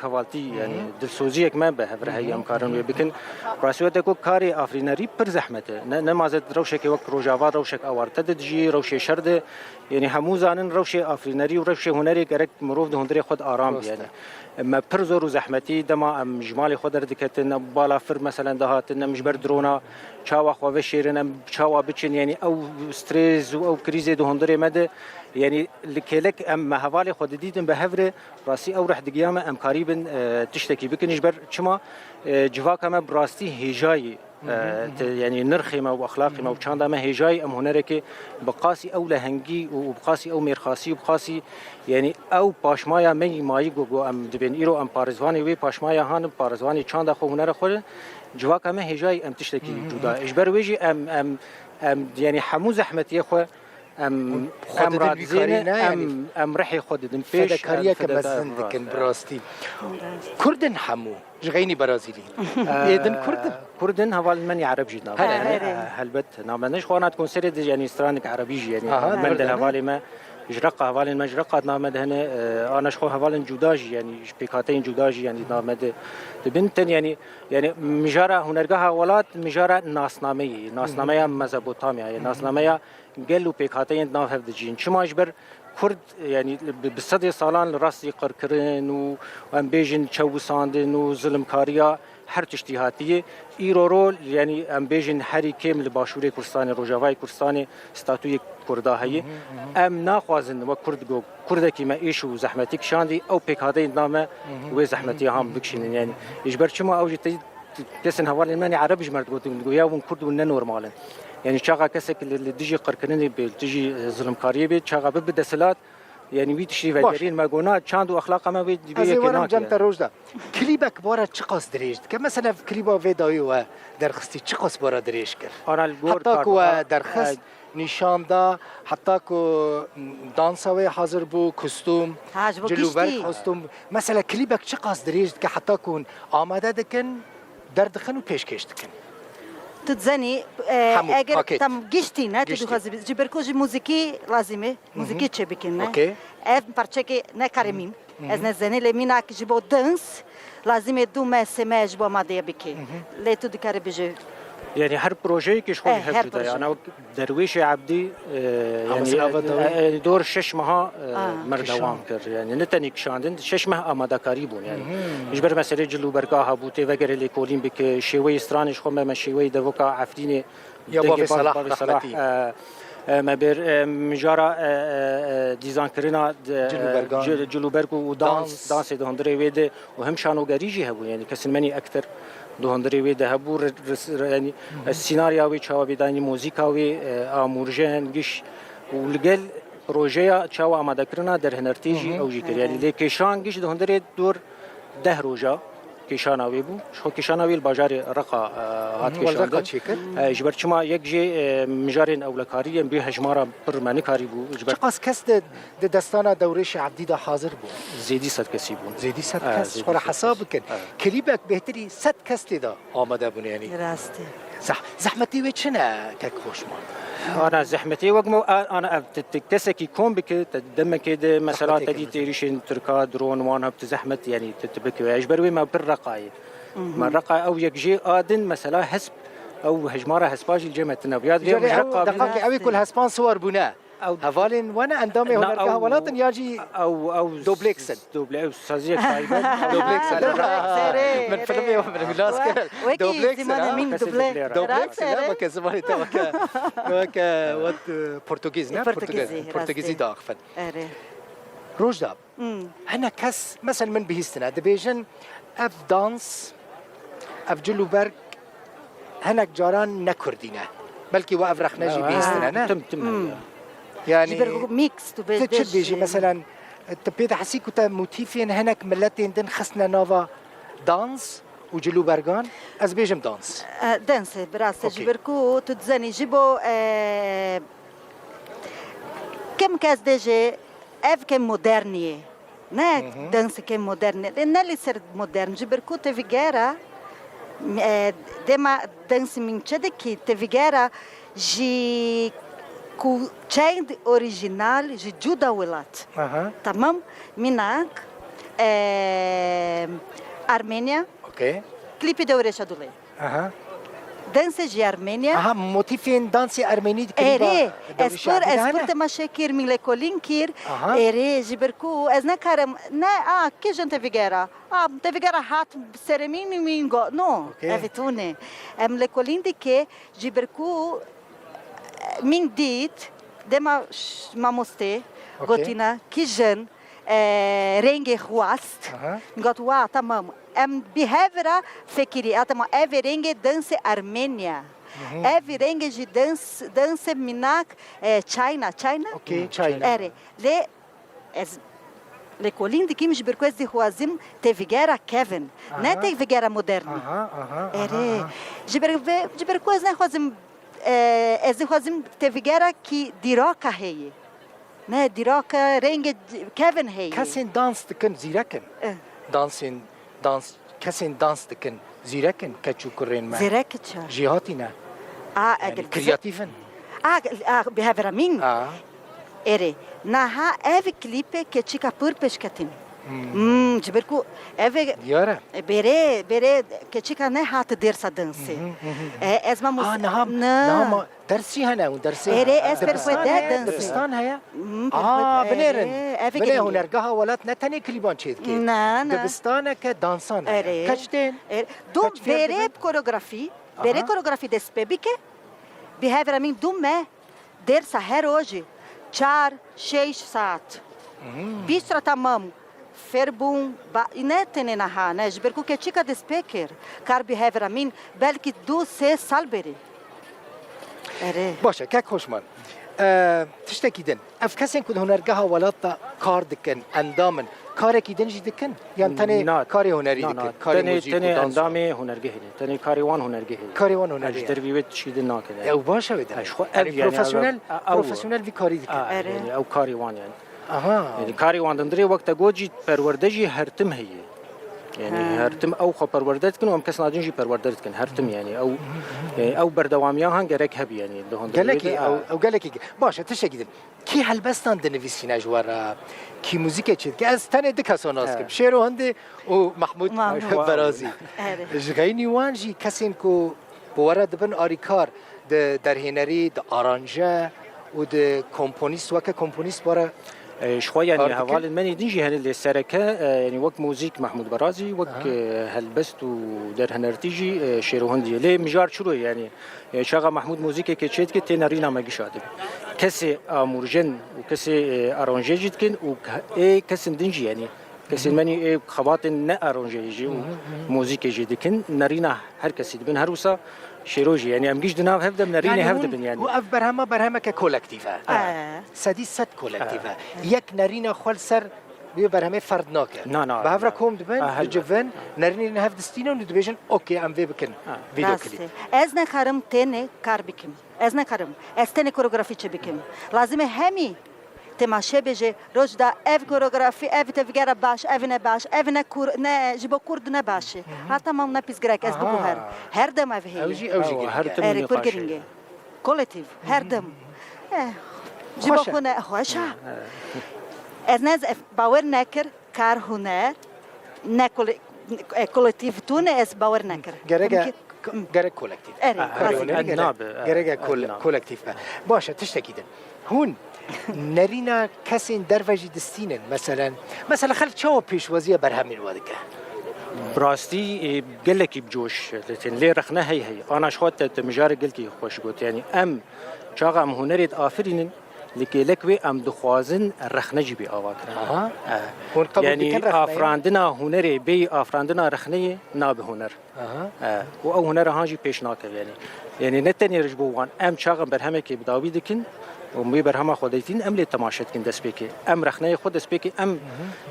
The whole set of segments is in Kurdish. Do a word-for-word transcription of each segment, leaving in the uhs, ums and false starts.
Hevaltî, yanî dilsoziyek me bi hev re heye, em karin wê bikin. Rastî wete ku karê afirînerî pir zehmet e. Ne, nema zêde rewşekê wek Rojava, rewşek awarte de dijî, rewşê şer de. Yanî hemû zanin rewşê afirînerî û rewşê hunerê gerek mirov di hundirê xwe de aram bî. Yanî me pir zor û zehmetî dema em ji malê xwe derdiketin, em balafir meselen dihatin, em ji ber drona çawa xwe veşêrin, em çawa biçin, yanî ew strês û ew krîzê di hundirê me de, yanî li kêlek em me hevalê xwe didîtin bi hev re, rastî ew reh digiya me em karîbin, e, tiştekî bikin. Ji ber çima, e, civaka me bi rastî hêjayî, e, te, yanî nirxê me û exlaqê me û çanda me hêjayî em hunerekê bi qasî ew lehengî û, û bi qasî ew mêrxasî û bi qasî, yanî ew paşmaya me yî mayî ku, ku em dibên îro em parêzvanê wê paşmaya han in, parêzvanê çanda xwe, hunera xwe in, civaka me hêjayî em tiştekî cuda. Ji ber wê jî em, em, em, yanî hemû zehmetiyê xwe em, Xwe em didin vî radizêne, karî ne, em, yanî em rihê xwe didin pêş, em fedekariyeke fedekar mezin dikin, bi rastî. Kurd in hemû, ji xeynî Berazîlî. Ê din Kurd in? Kurd in, hevalên me nî Ereb jî navê. He, he. Helbet, navê me ne ji xwe ana di konserê de, yanî stranek Erebî jî, yanî Aha, me de hevalê me ji Reqa, hevalên me ji Reqa di nav me de hene, e, ana ji xwe hevalên cuda jî, yanî ji pêkhateyên cuda jî, yanî di nav me de dibin. Ten, yanî, yanî mijara hunergeha welat, mijara nasnameyê, nasnameya Mezopotamyayê, nasnameya gel û pêkhateyên di nav hev de dijîn. Çima ji ber Kurd, yanî bi, bi sedê salan li rastî qirkirin û em bêjin çewisandin û zilimkariya her tiştî hatiye. Îro ro, yanî em bêjin herî kêm li başûrê Kurdistanê, rojavayê Kurdistanê statûyê Kurda heye. Em naxwazin wek Kurd go, Kurdekî me êş û zehmetî kişandî, ew pêkhateyên di nav me wê zehmetiya han bikişînin. Yanî ji ber çima ew jî te Kesên hevalên me nê Ereb ji me re digotin, digo ya hûn Kurd hûn ne normal in. Yanî çaxa kesek li, li dijî qirkirinê bê, li dijî, e, zilimkariyê bê, çaxa bibe desthilat, yanî wî tiştî vegerîn me got na, çand û exlaqa me wê, wê Ez ê yekê werim nakê cem te yani. Rojda. Klîbek bara çiqas dirêj dike? Mesela klîba vê dawî we derxistî çiqas bara dirêj kir? Ana li gor Heta ku we kargoha, derxist, e, nîşan da, heta ku dansa wê hazir bû, kostûm, Ha, ji bo cilûberg, giştî. Kostûm. Mesela klîbek çiqas dirêj dike heta ku hûn amade dikin, derdixin û pêşkêş dikin? Tu dizenî, e, Hemû, eger paket. Tam giştî ne, tu Giştî. Dixwazî, ji ber ku ji muzîkî lazim e, Hı hı. Muzîkî çêbikin ne. Okey. Ev parçekê ne karê mîn. Ez nezenê lê mînak ji bo dens lazim e du meh, sê meh ji bo amadeya bike. Lê tu dikarî bijî. Yani her projeyekî ji xwe Eh, her hev dide. Proje. Yani o Derwêşê Ebdî, e, yani, Hafız Nava Dawî. E, e, dor şeş meha, e, Aa. Mer Kişan. Dewam kir. Yani ne tenê kişandin, şeş meh amadekarî bûn yani. Ji ber meselê cil û berga hebû, tê vegere lêkolîn bike, şêweyê stranê ji xwe me, me şêweyê devoka Efrînê Ya dengê bavê bav, Salah bavê Salah, rahmetî. E, e, me bêr, e, mijara, e, e, e, dîzankirina, e, Cil û bergan. Cil, cil û berg û dans, Dans. Dansê di hundirê wê de û him şanogerî jî hebû. Yani kesên menî ekter di hundirê wê de hebû. Re, re, re, yani, e, sînarya wê çawa bê dayînî, muzîka wê, e, amûrjen, giş û li gel projeya çawa amadekirina derhinertê jî ew jî kir. Yani lê kêşan giş di hundirê dor deh roja kêşana wê bû. Ji xwe kêşana wê li bajarê Reqa, e, hat Hı hı, kêşandin. Reqa çêkir. E, ji ber çima yek jê, e, mijarên ewlekarî yên bê hejmara pir me nikarîbû. Ji ber Çiqas kes di, di destana Dewrêşê Ebdî de hazir bû? Zêdî sed kesî bûn. Zêdî sed E, kes, zêdî xwe re sed hesab kes. Bikin. E. Klîbek bêhtirî sed kes tê de amade bûn, yanî. Rast e. Zeh-, zehmetî wê çi ne, kek Hoşman? Ana zehmetî wek me, a-, ana ev ti, ti kesekî kom bike, te demekê de mesela Zehmetê te dî kemî. Têrîşên Tirka, drone, wan hep ti zehmet, yanî ti, ti bike. Ji ber wê me pir Reqayê. Mhm. Me Reqa ew yek jê a din, mesela hesp, ew hejmara hespa jî li cem me tune bû. Ya divê Carê ew ji ew Reqa bin. Deqakê ew ê ku li hespan siwar bûne. Ew Hevalên we ne endamê Na, hunergeha ew, welat in ya jî ew, ew doblêks in? Doble, ew saziyek taybet. Doblêks in. Doblêks, erê. Min filmê we min nas kir. Wekî Doblêks in, zimanê ha? Min Kesê doble. Doblêks in, Rast ha? Weke zimanê te weke, weke, wek, e, portugîz, ne? Portugîzî, Portugîzî, rastî. Portugîzî diaxivin. Erê. Rojda, Hmm. Hinek kes, mesela min bihîstine, dibêjin, ev dans, ev cil û berg hinek caran ne kurdî ne. Belkî we ev rexne jî bihîstine, ne? Tim, tim, Hmm. ya. Yani, Ji ber ku mix, tu bê tu çi dibêjî? Mesela, tu pê dihesî ku te motîfên hinek miletên din xistine nava dans û cil û bergan? Ez bêjim dans. E, dans, bi rastî, Okey. Ji ber ku tu dizenî ji bo, e, kim kes dê jê, Ev ke modernî ye. Ne Hı hı. Danseke modern e. Ne li ser modern. Ji ber ku te vigera, e, dema dansê min çi dikî, te vigera ji ku çend orîjînal ji cuda welat. Aha. Tamam? Mînak, Eee, Armenya. Okey. Klîpî Dewrêşa Dulê. Aha. Dansê jî Armenya. Aha, motîfên dansê ermenî dikin. Erê, ez pir, ez pir temaşe kir, min lêkolîn kir. Aha. Erê, ji ber ku ez nekarim, ne, a, kîjan tevîgera? A, tevîgera hat serê min, min, min got. No, okey. Ev tune. Em lêkolîn dike, ji ber ku, e, min dît, dema ş-, mamostê, okey, gotina, kîjan, e, rengê xwast. Aha. Got, wa, tamam. Em bi hev re fekirî. A, tamam, ev ê rengê dansê Armenya. Mhm. Ev ê rengê jî dans, dansê minak, e, China, China? Okey, China. Erê. Lê ez lêkolîn dikim ji ber ku ez dixwazim tevîgera kevin. Aha. Ne tevîgera modernî. Aha, aha, aha, erê, aha. Ji ber vê, ji ber ku ez nexwazim, e, ez dixwazim tevîgera kî dîraka heye. Ne, dîraka rengê kevin heye. Kesên dans dikin zîrek in. Eh. Dansên, dans, kesên dans dikin zîrek in, keç û kurên me. Zîrek çi? Jêhatî ne. A, yani eger kreatîf in. A, a, bi hev re min. A. Erê. Naha ev klîpê keçika pir pêşketin. Hmm. Hmm, ji ber ku ev e, diyar e, berê, berê keçika nehate dersa dansê. Mhm, mhm. E, ez ma mus-, a, niha, na. Niha ma Dersî hene û dersê. Erê, ez perxwe de dibistan heye, dibistan heye. Hmm, aa, perxwe, binêrin. Erê, ev binê giring e. Hunergeha Welat ne tenê klîban çêdike. Na, na. Dibistaneke dansan heye. Erê. Keç tên? Erê. Dum keç fêr berê dibin? Koreografî, aha, berê koreografî dest pê bike. Bi hev re min dum me dersa her rojî çar, şeş saet. Hmm. Bîst re tamam. Fêrbûn, ba, ne tenê niha, ne, ji ber ku keçika dest pê kir, kar bi hev re mîn, belkî du sê sal berî. Erê. Baş e, kek Hoşman. E, tiştekî din. Ev kesên ku di Hunergeha Welat de kar dikin, endam in, karekî din jî dikin? Yan tenê karê hunerî dikin? Na, na, karê tenê, muzîk û tenê dans û endamê hunergehê ne. Tenê karê wan hunergehê ye. Karê wan hunergehê ye. Ji dervî wê tişî din nake de. Ew baş e wê de. Ew xwe ev, yani, profesyonel, ev, ew, profesyonel vî karî dikin. A, erê, yani, ew karê wan yani. Aha. Yani karê wan dindirê wek te got jî perwerde jî her tim heye. Yani her tim ew xwe perwerde dikin û em kesna din jî perwerde dikin. Her tim yani ew, e, ew berdewamiya han gerek hebî yani. Gelekî, ew, ew gelekî. Baş e, tiştekî din. Kî helbestan dinivîsîne ji we re? Kî muzîkê çêdike? Ez tenê du kesan nas kim. Şêro Hindê û Mehmûd Berazî. Erê. Ji xeynî wan jî kesên ku bi we re dibin arîkar, di derhênerî, di aranje û di komponîst, weke komponîst were. E, ji xwe, yani, hevalên me nê din jî hene lê sereke, e, yani, wek muzîk Mehmûd Berazî, wek, e, helbest û derhinertî jî, e, Şêro Hindî ye. Lê mijar çiro ye, yani, e, çaxa Mehmûd muzîkekê çêdike tê nerîna me gişa dibe. Kesê amûrjen û kesê, e, aranje jî dikin û ê kesên din jî, yani, kesên me nî ê xebatên ne aranjeyê jî û muzîkê jî dikin, nerîna her kesî dibin. Her wisa Şêro jî, yani em giş di nav hev de nerînê hev dibin yani. Hûn ev berhema berhemeke kolektîf e. E. Sedî sed kolektîf e. Yek nerîna xwe li ser vê berhemê ferd nake. Na, na, bi hev re kom dibin, dicivin, nerînê hev distînin û dibêjin, okey, em vê bikin vîdeoklîp. Rast e. Ez nekarim tenê kar bikim. Ez nekarim. Ez tenê koreografî çi bikim. Lazim e hemî temaşe bêje, roj da ev koreografî, ev tevgera baş, ev ne baş, ev ne kur, ne, ji bo kurd ne baş e. Ha, tamam, ne pîs girek, ez biguher. Her dem ev heye. Ew jî, ew jî girîng e. Erê, kur girîng e. Kolektîf, her dem. Eh, ji bo xwe ne, xweş e. Ez ne, ez bawer nekir. Kar huner, ne kole-, e, kolektîf tune ez bawer nekir. Gerek e, gerek kolektîf. Erê, gerek, gerek e kolektîf be. Baş e, tiştekî din. Hûn nerîna kesên derve jî distînin, meselen, mesela xelk çawa pêşwaziya berhemên we dike? Bi rastî, e, gelekî bi coş ditin. Lê rexne hey hey. Ana ji xwe te, te mijarê gelkî xweş got. Yani em çaxa em hunerê diafirînin, li kêlek wê em dixwazin rexne jî bê avakirin. Aha. E, hûn qebûl dikin rexneyê? Yani afirandina hunerê bêyî afirandina rexneyê nabe huner. Aha. E, û ew hunera han jî pêş nakeve yani. Yani ne tenê ji bo wan, em çaxa berhemekê bi dawî dikin û wê berhema xwe dayîtin, em lê temaşe dikin destpêkê. Em rexneyê xwe destpêkê, em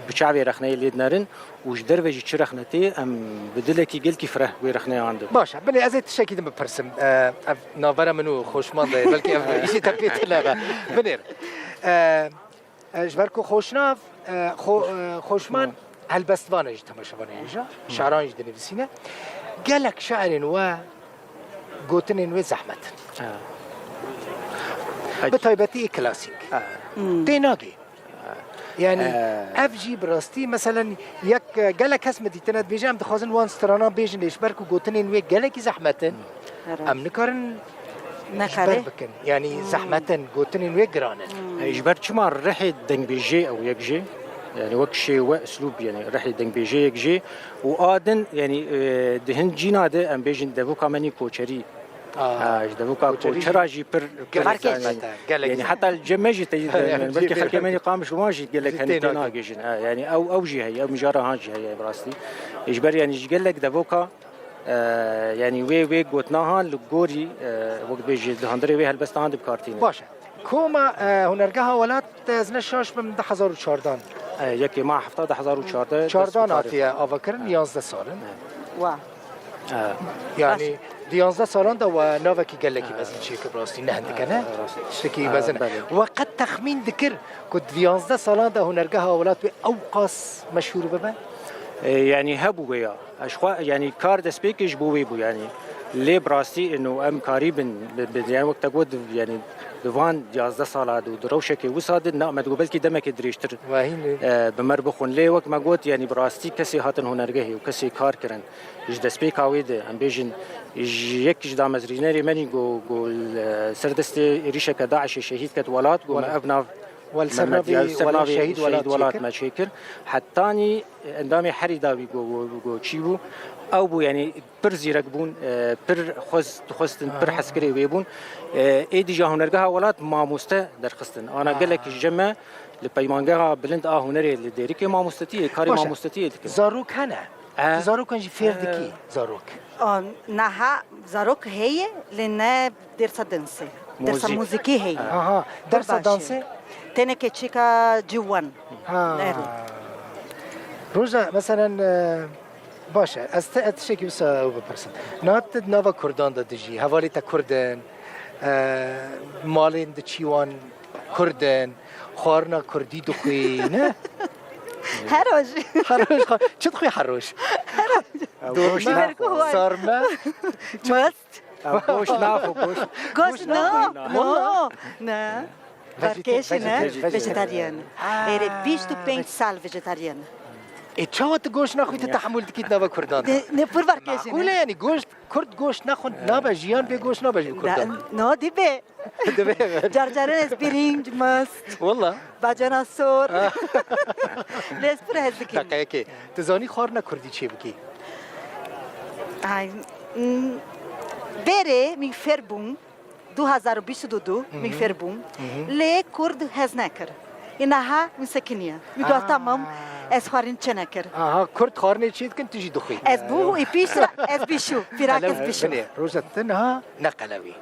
bi çavê rexneyê lê dinerin. Û ji derve jî çi rexne tê, em bi dilekî gelkî fireh wê rexneyan dibin. Baş e, binê ez ê tiştekî din bipirsim. E, ev navbera min û Xoşman de ye, belkî ev îşê te pê tune be. Binêr. E, e, ji ber ku Xoşnav, e, xo-, e, Xoşman helbestvan e jî temaşevanê hêja, şaran jî dinivîsîne. Gelek şairên we gotinên wê zehmet in. E. Bi taybetî ê klasîk. E. Tê nagê. Yani ev jî bi rastî, meselen, yek, e, gelek kes min dîtine dibêje, em dixwazin wan stranan bêjin lê ji ber ku gotinên wê gelekî zehmet in, em nikarin ji ber bikin. Yani zehmet in, gotinên wê giran in. E, ji ber çima rihê dengbêjê ew yek jê, yani wek şêwe, uslûb, yani rihê dengbêjê yek jê û a din, yani, e, di hin cîna de em bêjin devoka me nî koçerî. Ha, ji devoka koçera jî pir, pir zehmet e, gelek yani zehmet. Heta li cem me jî te, belkî xelkê me nî Qamişlo wan jî gelek henî tê nagihîjin. Ha, yani ew, ew jî heye, ew mijara han jî heye bi rastî. Ji ber yani ji gelek devoka, e, yani wê, wê gotina han li gorî, e, wek dibêjî, di hundirê wê helbesta han de bi kar tîne. Baş e. Koma, e, Hunergeha Welat, ez ne şaş bim, du hezar û çardeh. E, yekê ma hefta du hezar û çardeh dest bi kar hatiye avakirin, yanzdeh sal in. Wa. E. Yani di yanzdeh salan de we navekî gelekî mezin çêkir, bi rastî ne hindik e, ne? Tiştekî mezin e. We qet texmîn dikir ku di yanzdeh salan de Hunergeha Welat wê ew qas meşhûr bibe? E, yani hebû wê ya. Ez xwe, yani kar destpêkê ji bo wê bû yani. Lê bi rastî ino em karîbin, bi, bi, yani wek te got, yani di van yazdeh sala de û di rewşekê wisa de, na, me digot belkî demekê dirêjtir, e, bi me re bixwin. Lê wek me got, yani bi rastî kesê hatin hunergehê û kesê kar kirin. Ji destpêka wê de, em bêjin, ji yek ji damezrînerê me nî got, got, e, ser destê êrîşeke DAIŞê şehîd ket welat, got me ev nav Wel, me, me, ser navê, ya, ser navê Şehîd Welat me çêkir. Hetanî endamê herî dawî got, got, got çî bû? Ew bû, yani pir zîrek bûn, e, pir xwest, dixwestin, pir hezkirê wê bûn. E, êdî ja Hunergeha Welat mamoste derxistin. Ana gelek ji me li Peymangeha Bilind a Hunerê li Dêrikê mamostetiyê, karê mamostetiyê dikin. Zarok hene. E. Tu zarokan jî fêr dikî, zarok? A, niha zarok heye, lê ne dersa dansê. Dersa muzîkî heye. Aha, dersa dansê? Tenê keçika ciwan. Ha. Erê. Roja, meselen, e, baş e, ez te, ez tiştekî wisa ew bipirsim. Niha tu di nava Kurdan de dijî, hevalê te Kurd in, e, malên diçî wan Kurd in, xwarina Kurdî dixwî, ne? Her roj. Her roj xwe. Çi dixwî her roj? Her roj. Goşt naxwe. Sarme. Mast. Ew goşt naxwe, goşt. Goşt, no, no, ne. Vejetaryen, vejetaryen. Erê bîst û pênc sal vejetaryen. Ê, çawa tu goşt naxwî, tu tehamûl dikî di nava Kurdan de? Ne, ne pir verkêşî ne. Maqûl e, yani goşt, Kurd goşt nexwin nabe, jiyan bê goşt nabe ji Kurdan. No, dibe. Dibe. Car caran ez birînc, mast. Walla. Bacana sor. Lê ez pir hez dikim. Deqeyekê. Tu zanî xwarina Kurdî çê bikî? Ay, mm, berê min fêr bûm. Du hezar û bîst û du min fêr bûm. Lê Kurd hez nekir. Înaha min sekiniye. Min got, tamam, ez xwarin çê nekir. Aha, Kurd xwarinê çê dikin, tu jî dixwî. Ez bû, ê pîş re, ez bîşû. Pîrak ez bîşû. Binê, roja te niha ne qelewî.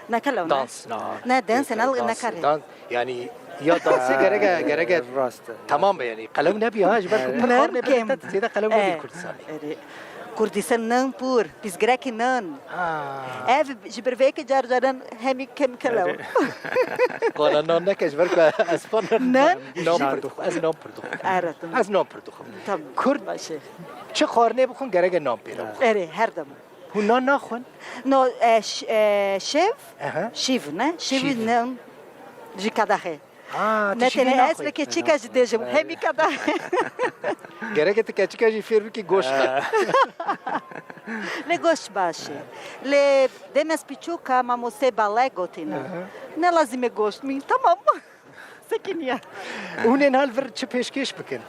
Ne qelew ne. Dans, na. Ne, dans, ne, ne kare. Dans, yani ya dansê gereke, gereke. Rast e. Tamam be yani. Qelew nebî ha, ji ber ku pir xwarinê bide te zêde qelew nebî Kurdistanê. Erê. Kurdî ser nan pûr, pîsgirekî nan. Ha. Ev ji ber vê yekê car caran hemî kêm kelew. Qala nan neke ji ber ku ez xwe nan pir dixwim, ez nan pir dixwim. Erê, tamam. Ez nan pir dixwim. Tamam. Kurd çi xwarinê bixwin gereke nan pê re bixwin. Erê, her dem. Hûn nan naxwin? No, e, ş-, e, şev, şîv ne? Şîv nan ji kadahê. Ha, ne tenê ez, bi keçika jî dêjim, hemî kadahê. Gereke tu keçika jî fêr bikî goşt ne. Lê goşt baş e. Lê dem ez piçûka mamoste bale gotîne. Ne lazim e goşt min, tamam. Sekiniye. Hûn ê niha li vir çi pêşkêş bikin?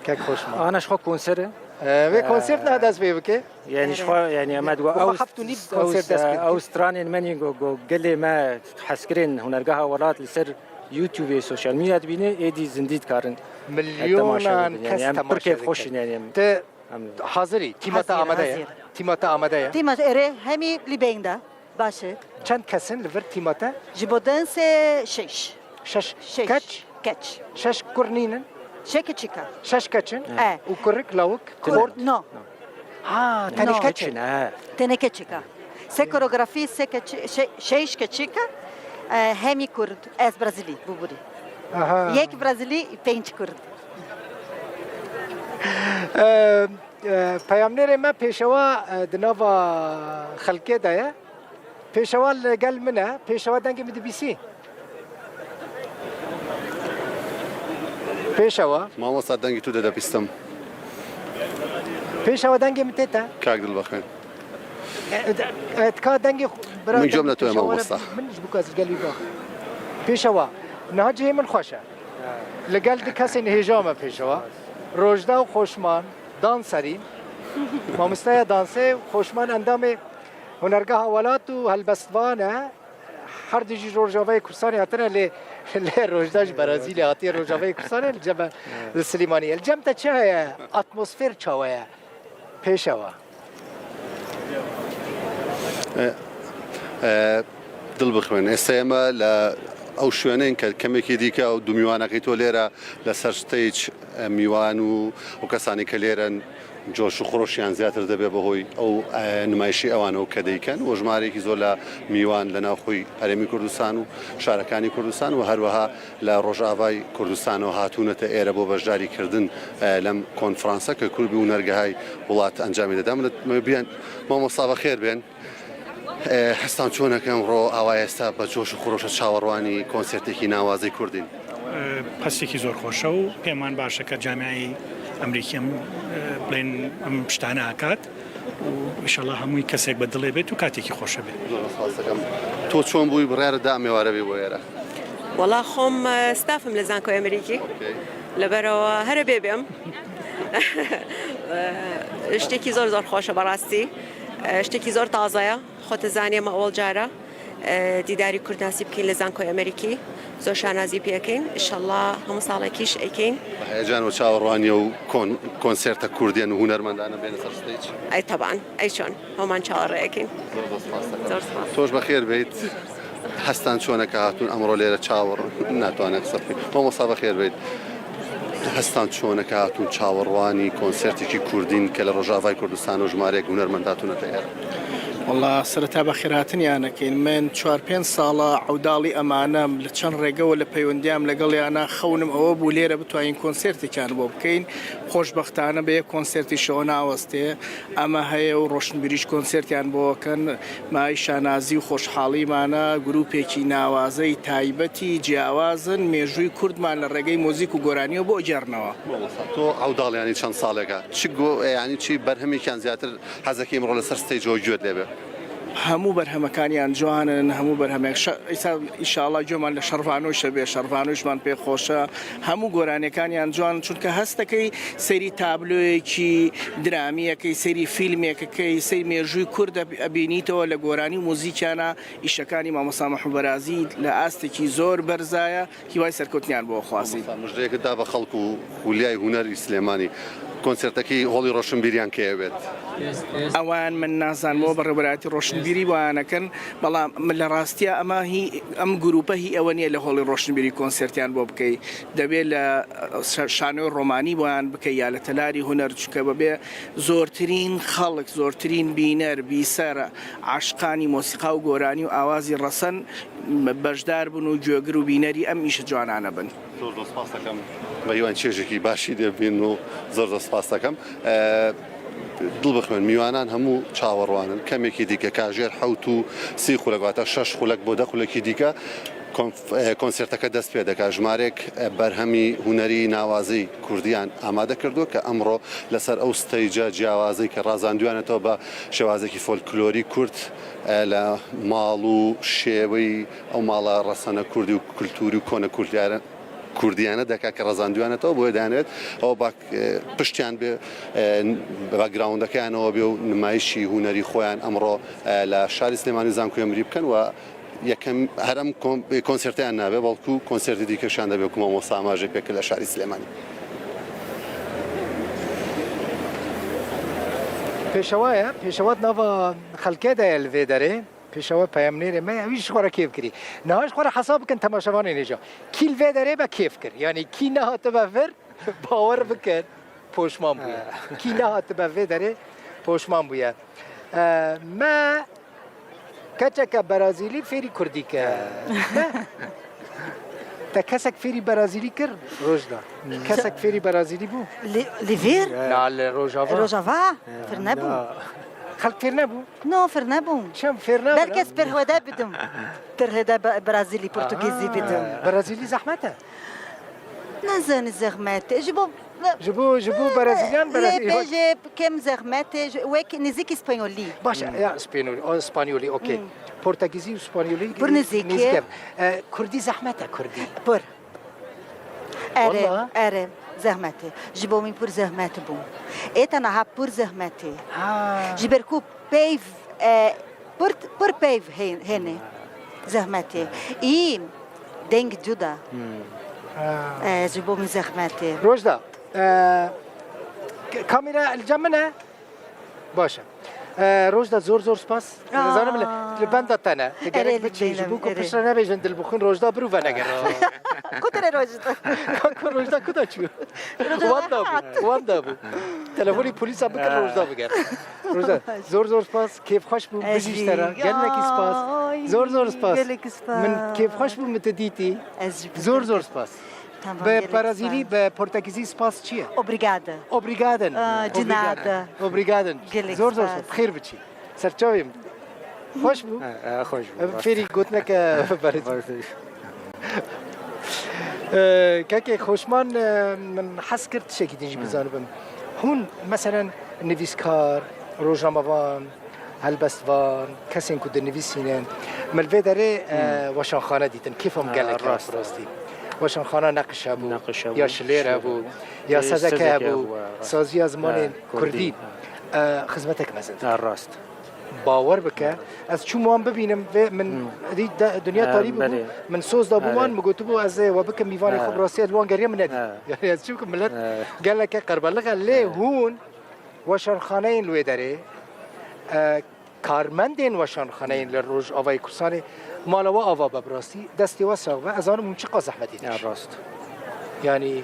Kek Xoşma. Ana ji xwe konser e. Ee, vê konser niha dest pê bike? Yani ji xwe, yani em diwa ew heft û nîv konser dest pê. Ew stranên me nî go, go gelê me hezkirên Hunergeha Welat li ser YouTube, sosyal medya dibîne, êdî zindî dikarin. Milyonan kes temaşe dikin. Em pir kêfxweş in yani. Hazirî, tîma te amade ye? Tîma te amade ye? Tîma erê hemî li beyîn de. Baş e. Çend kes in li vir tîma te? Ji bo dansê şeş. Şeş keç? Keç. Şeş kur nînin? Şeş keçika. Şeş keç in? E. Û kurik, lawik, xort? No. Ha, tenê keç in. Tenê keçika. Se koreografî, se keçi-, şe-, şeş keçika, e, hemî kurd. Ez Brazilî bûbûrî. Aha. Yek Brazilî, pênc kurd. E, e, peyamnêrê me pêşewa, e, di nava xelkê de ye. Pêşewa li gel min e. Pêşewa dengê min dibîsî. Pêşewa. Mamosta, dengê tu de dibîstim. Pêşewa, dengê min tê te. Kak Dilbixwîn. E, e, e, tika dengê xu-, bira Min cem dengê le tu ye, pêşewa re mamosta. Min ji bo ka ez li gel wî biaxim. Pêşewa. Niha cihê min xweş e. Li gel du kesên hêja me pêşewa. Rojda û Xoşman, danserîn. Mamosteya dansê û Xoşman endamê Hunergeha Welat û helbestvan e. Her du jî ji Rojavayê Kurdistanê hatine, lê, lê Rojda ji Berazîlê hatiye Rojavayê Kurdistanê, li cem, li Silêmaniyê. Li cem te çi heye? Atmosfer çawa ye? Pêşewa. E, e, Dilbixwîn. ئێستا ئێمە لە ئەو شوێنەین کە کەمێکی دیکە ئەو دوو میوانەکەی تۆ لێرە لەسەر stage، ئە، میوان و ئەو کەسانی کە لێرەن جۆش و خرۆشیان زیاتر دەبێ بەهۆی ئەو، ئە، نمایشی ئەوانەوە کە دەیکەن و ژمارەیەکی زۆر لە میوان لە ناوخۆی هەرێمی کوردستان و شارەکانی کوردستان و هەروەها لە ڕۆژاڤای کوردستانەوە هاتوونەتە ئێرە بۆ بەشداریکردن، ئە، لەم کۆنفرانسە کە کوربی و نەرگەهای وڵات ئەنجامی دەدەم. مامۆستا بەخێر بێن. ئێ، هەستان چۆنە کە ئەمڕۆ ئاوا ئێستا بە جۆش و خرۆشە چاوەڕوانی کۆنسێرتێکی ناوازەی کوردین؟ ئێ، هەستێکی زۆر خۆشە و پێمان باشە کە جامعەی ئەمریکی ئەم، ئێ، بڵێن ئەم شتانە ئاکات و ئینشەڵا هەمووی کەسێک بە دڵێ بێت و کاتێکی خۆشە بێت. زۆر سپاس دەکەم. تۆ چۆن بووی بڕیارت دا ئەم ئێوارە بێ بۆ ئێرە؟ وەڵا خۆم، ئێ، ستافم لە زانکۆی ئەمریکی. ئۆکەی. لەبەرەوە هەرە بێ بێم. شتێکی زۆر زۆر خۆشە بەڕاستی. شتێکی زۆر تازەیە. خۆتە زانێ مە ئەوەڵ جارە، ئێ، دیداری کوردناسی بکەین لە زانکۆی ئەمریکی. زۆر شانازی پێکەین. ئینشەڵڵا هەموو ساڵێکیش ئەیکەین. بە هەیەجان و چاوەڕوانیە و کۆن-، کۆنسێرتە کوردیان و هونەرمەندانە بێنە سەر stage؟ ئەی تەبعەن، ئەی چۆن؟ هەموومان چاوەڕێ ئەکەین. زۆر زۆر سپاس دەکەم. زۆر سپاس. تۆش بەخێر بیت. هەستان چۆنە کە هاتوون ئەمڕۆ لێرە چاوەڕ-، ناتوانێت قسە بکەین. مامۆستا بەخێر بیت. هەستان چۆنە کە هاتوون چاوەڕوانی کۆنسێرتێکی کوردین کە لە ڕۆژاڤای کوردستان و ژمارەیەک هونەرمەند هاتوونەتە ئێرە؟ وەڵا سەرەتا بەخێرهاتنیان ئەکەین. من چوار پێنج ساڵە عەوداڵی ئەمانەم، لە چەند ڕێگەوە لە پەیوەندیام لەگەڵیانە، خەونم ئەوە بوو لێرە بتوانین کۆنسێرتێکیان بۆ بکەین. خۆشبەختانە بە یەک کۆنسێرتیشەوە ناوەستێ. ئەمە هەیە و ڕۆشنبیریش کۆنسێرتیان بۆ ئەکەن. مای شانازی و خۆشحاڵیمانە، گروپێکی ناوازەی تایبەتی جیاوازن، مێژووی کوردمان لە ڕێگەی مۆزیک و گۆرانیەوە بۆ ئەگێڕنەوە. مامۆستا، تۆ عەوداڵیانی چەند ساڵێکە؟ چ گۆ-، یعنی چی بەرهەمێکیان زیاتر حەزەکەی ئمڕۆ لەسەر ستەیجەوە گوێت لێ بێ؟ هەموو بەرهەمەکانیان جوانن، هەموو بەرهەمێک شە-، ئیسا ئیشاڵا گوێمان لە شەڕڤانۆشە بێ، شەڕڤانۆشمان پێ خۆشە. هەموو گۆرانیەکانیان جوان، چونکە هەستەکەی سەیری تابلۆیەکی درامیەکەی، سەیری فیلمێکەکەی، سەیری مێژووی کورد ئەب-، ئەبینیتەوە لە گۆرانی و مۆزیکیانە. ئیشەکانی مامۆستا مەحموود بەرازی لە ئاستێکی زۆر بەرزایە. هیوای سەرکەوتنیان بۆ خواستین. مامۆستا، مژدەیەکت دا بە خەڵک و خولیای هونەری سلێمانی. کۆنسێرتەکەی هۆڵی ڕۆشنبیریان کەیە بێت؟ ئەوان من نازانمەوە، بەڕێوەبەرایەتی ڕۆشنبیری وایانەکەن، بەڵام من لە ڕاستیە ئەمە هی، ئەم گروپە هی ئەوە نییە لە هۆڵی ڕۆشنبیری کۆنسێرتیان بۆ بکەی. دەبێت لە، ئە، شا-، شانۆی ڕۆمانی بۆیان بکەی یا لە تەلاری هونەر، چونکە بەبێ زۆرترین خەڵک، زۆرترین بینەر، بیسەر، عاشقانی مۆسیقا و گۆرانی و ئاوازی ڕەسەن بەشدار بن و گوێگر و بینەری ئەم ئیشە جوانانە بن. زۆر زۆر سپاس دەکەم. بە هیوان چێژێکی باشی دەبین و زۆر زۆر سپاس دەکەم. ئە، دڵ بخوێن، میوانان هەموو چاوەڕوانن. کەمێکی دیکە کاژێر حەوت و سی خولەک، واتە شەش خولەک بۆ دە خولەکی دیکە کۆنف-، ئە، کۆنسێرتەکە دەست پێ دەکات. ژمارێک، ئە، بەرهەمی هونەری ناوازەی کوردیان ئامادە کردووە کە ئەمڕۆ لەسەر ئەو ستەیجە جیاوازەی کە ڕازاندویانەتەوە بە شێوازێکی فۆلکلۆری کورد، ئە، لە ماڵ و شێوەی ئەو ماڵە ڕەسەنە کوردی و کولتوری و کۆنە کوردیانە، کوردیانە دەکا کە ڕەزاندویانەتەوە، بۆیە دەیانەوێت ئەوە باک-، ئە، پشتیان بێ، ئە، بەکگراوندەکەیانەوە بێ و نمایشی هونەری خۆیان ئەمڕۆ، ئە، لە شاری سلێمانی زانکۆی ئەمری بکەن و یەکەم هەرم کۆن-، کۆنسێرتیان نابێ، بەڵکو کۆنسێرتی دیکەشیان دەبێ، وەکو مامۆستا ئاماژەی پێکرد لە شاری سلێمانی. Pêşewa ye, pêşewa di nava xelkê de ye li vê derê. Pêşewa peyamnêrê me ye, wî ji xwe re kêf kirî. Niha ji xwe re hesab bikin temaşevanên hêja. Kî li vê derê be kêf kir? Yanî kî nehatibe vir, bawer bikin, poşman bûye. Kî nehatibe vê derê, poşman bûye. E, me keçeke Berazîlî fêrî kurdî kir. Me, te kesek fêrî Berazîlî kir, Rojda? Kesek fêrî Berazîlî bû? Li, li vir? Na, li Rojava. Rojava? Fir nebû. Na. Xelk fêr nebû? No, fir nebûm. Çem fêr nebû? Belkî ez pirhwede bidim. Pirhwede Be-, Brazilî, Portugîzî bidim. Brazilî zehmet e. Nizanim zehmet e. Ji bo Ji bo, ji bo Brezîlyan, Lê Brezîlyan. bêje kêm zehmet e, ji, wek nêzîkî spanyolî. Baş e, ya spanyol, o spanyolî, okey. Hmm. Portekîzî û spanyolî Pir nêzîk e. nêzîk e. E, kurdî zehmet e, kurdî. Pir. Erê, Walla. erê, zehmet e. Ji bo min pir zehmet bû. Ê te niha pir zehmet e. Ha. Ji ber ku peyv, e, pir, pir peyv hê-, hêne. Zehmet e. Î deng cuda. Hmm. Ha. E, ji bo min zehmet e. Rojda, e, k-, kamera li cem min e? Baş e. E, Rojda, zor zor spas. Aa. Zanim li, li benda te ne. Tu Erê, gerek li biçî, ji beynim, bo ku erê. piştre nebêjin dilbixwîn Rojda bir û venegere. Ku dire Rojda? Ku Rojda ku da çû? Rojda Wan da bû, hat. wan da bû. Telefonî polîsa bikir, Ha. Rojda bigere. Rojda, zor zor spas, kêfxweş bû, Ez bijî ji te re. jî. Gelekî spas. Ay, Zor zor spas. gelekî spas. Min kêfxweş bû, min te dîtî. Ez jî Zor pir zor kêf- spas. Tamam, Bi gelek Parazîlî, spas. bi Portekîzî spas çi ye? Obrigada. Obrigada. Aa, de nada. Obrigada. Gelek Zor zor spas. spas. Bi xêr biçî. Serçavê min. Xweş bû. He, he, xweş bû, Em rast. fêrî gotineke berê. Xweş. Ee, kekê Xoşman, e, min hes kir tiştekî din jî Hı. bizanibim. Hûn, meselen, nivîskar, rojnamevan, helbestvan, kesên ku dinivîsînin, min li vê derê, e, Hı. weşanxane dîtin. Kêfa min Ha, gelek rast hat e. rastî. Weşanxana neqiş hebû, Neqiş hebû, ya şilêr şilêr hebû, hebû. ya Ê, sezeke sezeke hebû, hebû, ha, saziya zimanên ha, kurdî. kurdî. E, xizmetek mezin dike. Ha, rast. Bawer bike, ez çûm wan bibînim vê min Hmm. dî de, dinya Ha, tarî bûbû, belê. min soz dabû Ha, wan, belê. min gotibû ez ê we bikim mîvanê xwe, Ha. bi rastî ez li wan geriyam min nedî. Ha. Yani ez çûm ku millet Ha. geleke qerbelix e, lê Ha. hûn weşanxaneyên li wê derê, e, karmendên weşanxaneyên li Rojavayê Kurdistanê, mala we ava be bi rastî, destê we sax be, ez zanim hûn çiqas zehmetê Ya dikişin. rast. Yani,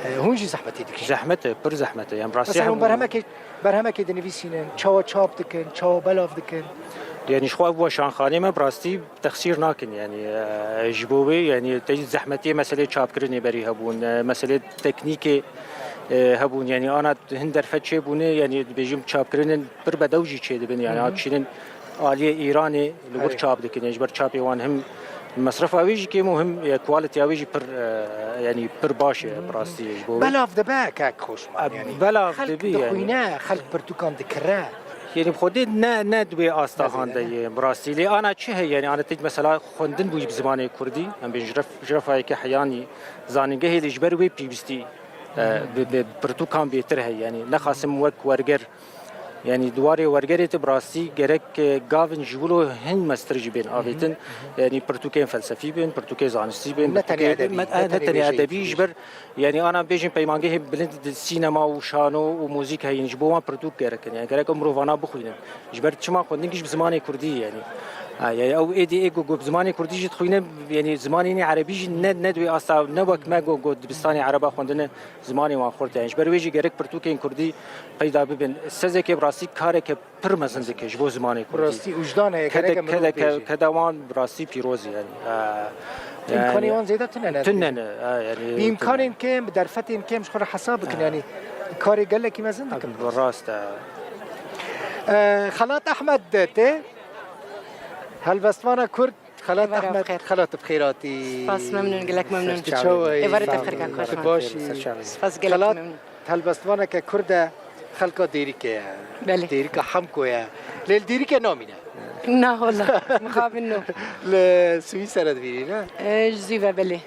e, hûn jî zehmetê dikişin. Zehmet e, pir zehmet e. Yani rastî Mesela hûn hemû berhemekê, berhemekê dinivîsînin, çawa çap dikin, çawa belav dikin? Yani ji xwe ev weşanxanê me bi rastî texsîr nakin. Yani, e, ji bo wê, yani te zehmetiyê meselê çapkirinê berî hebûn, e, meselê teknîkê, e, hebûn. Yani ana hin derfet çêbûne, yani dibêjim çapkirinên pir bedew jî çêdibin. Yani Hı hı. a dişînin aliyê Îranê li wir Erê. çap dikin. Yani ji ber çapê wan him mesrefa wê jî kêm û him, e, quality ya wê jî pir, e, yani pir baş e, Hı hı. bi rastî ji bo wê. Belav dibe kek Xoşman, E, yani. belav Xelk dibe, yani. dixwîne, xelk pirtûkan dikire. Yani bi xwedê ne, ne di wê asta Ne han de zêde ne. ye, bi rastî. Lê ana çi heye, yani ana tek mesela xwendin bûyî bi zimanê kurdî. Em bên ji ref-, ji refayeke heyanî zanîngehê lê ji ber wê pêwîstî, e, Hı hı. bi, bi pirtûkan bêtir heye. Yani nexasim wek werger Yani di warê wergerê de bi rastî gerek, e, gavin ji wilo hin mestir jî bên avêtin. Hı hı. Yani pirtûkên felsefî bin, pirtûkên zanistî bin, Ne pirtûkên tenê edebî, me-, ne ne tenê tenê edebî, wêjeyî. ji ber, yani ana bêjin peymangehê bilind di sînema û şano û muzîk heyin, ji bo wan pirtûk gerek in. Yani gerek ew mirovana bixwînin. Ji ber çima xwendin jî bi zimanê kurdî yani. Ha, yani ew êdî ê ku, ku bi zimanê kurdî jî dixwîne, yani zimanê nê erebî jî ne, ne di wê asta, ne wek me ku, ku dibistanê ereba xwendine, zimanê wan xurt e. Ji ber wê jî gerek pirtûkên kurdî peyda bibin. Sezekê bi rastî kareke pir mezin dike ji bo zimanê kurdî. Bi rastî wijdan heye, Kede, gereke mirov kede, bêje. kede wan bi rastî pîroz e yani. Ee, Îmkanê yani wan zêde tune ne tune dibêjin. ne, ee, yani Bi îmkanên tune. kêm, bi derfetên kêm ji xwe re hesab bikin, Ha. yani karê gelekî mezin dikin. Bi rast e. Ee, Xelat Ehmed tê, helbestvana Kurd, Xelat Êvara Ehmed, bixêr. Xelat bi xêr hatî. Spas, memnûn, gelek memnûn. Tu çawa yî? Êvarê te bi xêr, kak Xweşman. Tu baş î? Spas, gelek Xelat, memnûn. helbestvaneke Kurd e, xelka Dêrikê ye. Belê. Dêrika Hemko ye. Lê li Dêrikê namîne. Na, wela, mixabin no. Li Swîsere divînî, ne? E, ji zî ve belê.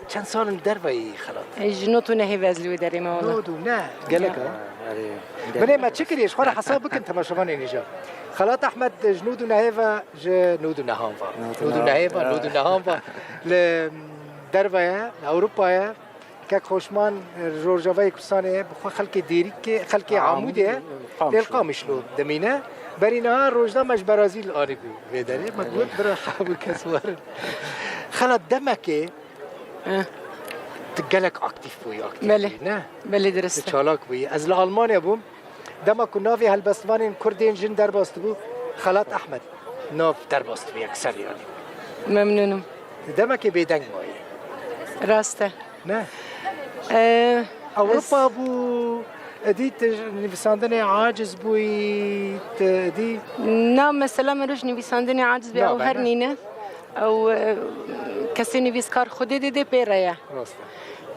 Çend sal in derve yî, Xelat? E, ji nod û nehê ve ez li wê derê me, wela. Nod û neh, gelek Ya. ha. Erê, Binê me çi kiriye, ji xwe re hesab bikin temaşevanên hêja. Xelat Ehmed ji nod û nehê ve, ji nod û nehan ve. Nod û Nod û nehan. nehê ve, Ya. nod û nehan ve. Li derve ye, li Ewropa ye. Kek Xoşman, e, Rojavayê Kurdistanê ye, bi xwe xelkê Dêrikê, xelkê Amûdê ye. Amûdê, Qamişlo. Lê li Qamişlo dimîne. Berî niha Rojda me ji Berazîl anîbû vê derê. Me got, bira, hemû kes werin. Xelat, demekê Eh. tu gelek aktîf bûyî, aktîf Belê. bûyî, ne? Belê, dirist Tu e. çalak bûyî. Ez li Almanya bûm. Dema ku navê helbestvanên Kurd ên jin derbas dibû, Xelat Ehmed nav derbas dibû yekser yani. Memnûn im. Demekê bêdeng mayî. Rast e. Ne? Ee, Ewropa ez bû, êdî tu nivîsandinê aciz bûyî, tu êdî Na, mesela min roj nivîsandinê aciz bê, Na, ew be, her ne? nîne. Ew, e, kesê nivîskar xwedê dê dê pê re ye. Rast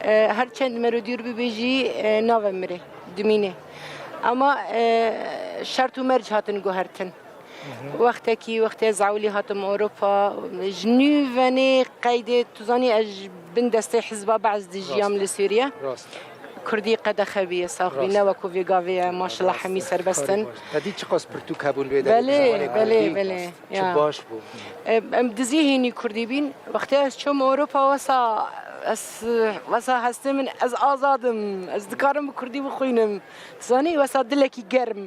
e. E, her çend me re dûr bibe jî, e, nave mirê, dimîne. Ama, e, şert û merc hatin guhertin. Wextekî, wextê ez ewilî hatim Ewropa, ji nûvenê qeydê, tu zanî ez ji bin destê Hizba Be'es dijiyam Rast. li Sûriye. Rast. Kurdî qedexe bîye, sax bî, Rast. ne wekû vê gavê ye, maşallah hemî serbest in. Te dî çiqas pirtûk hebûn wê derê bi Belê, zimanê belê, kurdî? belê. Çi Ya. baş bû. Em, em dizî hînî kurdî bîn. Wextê ez çûm Ewropa wesa, ez, wesa hestê min, ez azad im. Ez dikarim bi kurdî bixwînim. Zanî, wesa dilekî germ.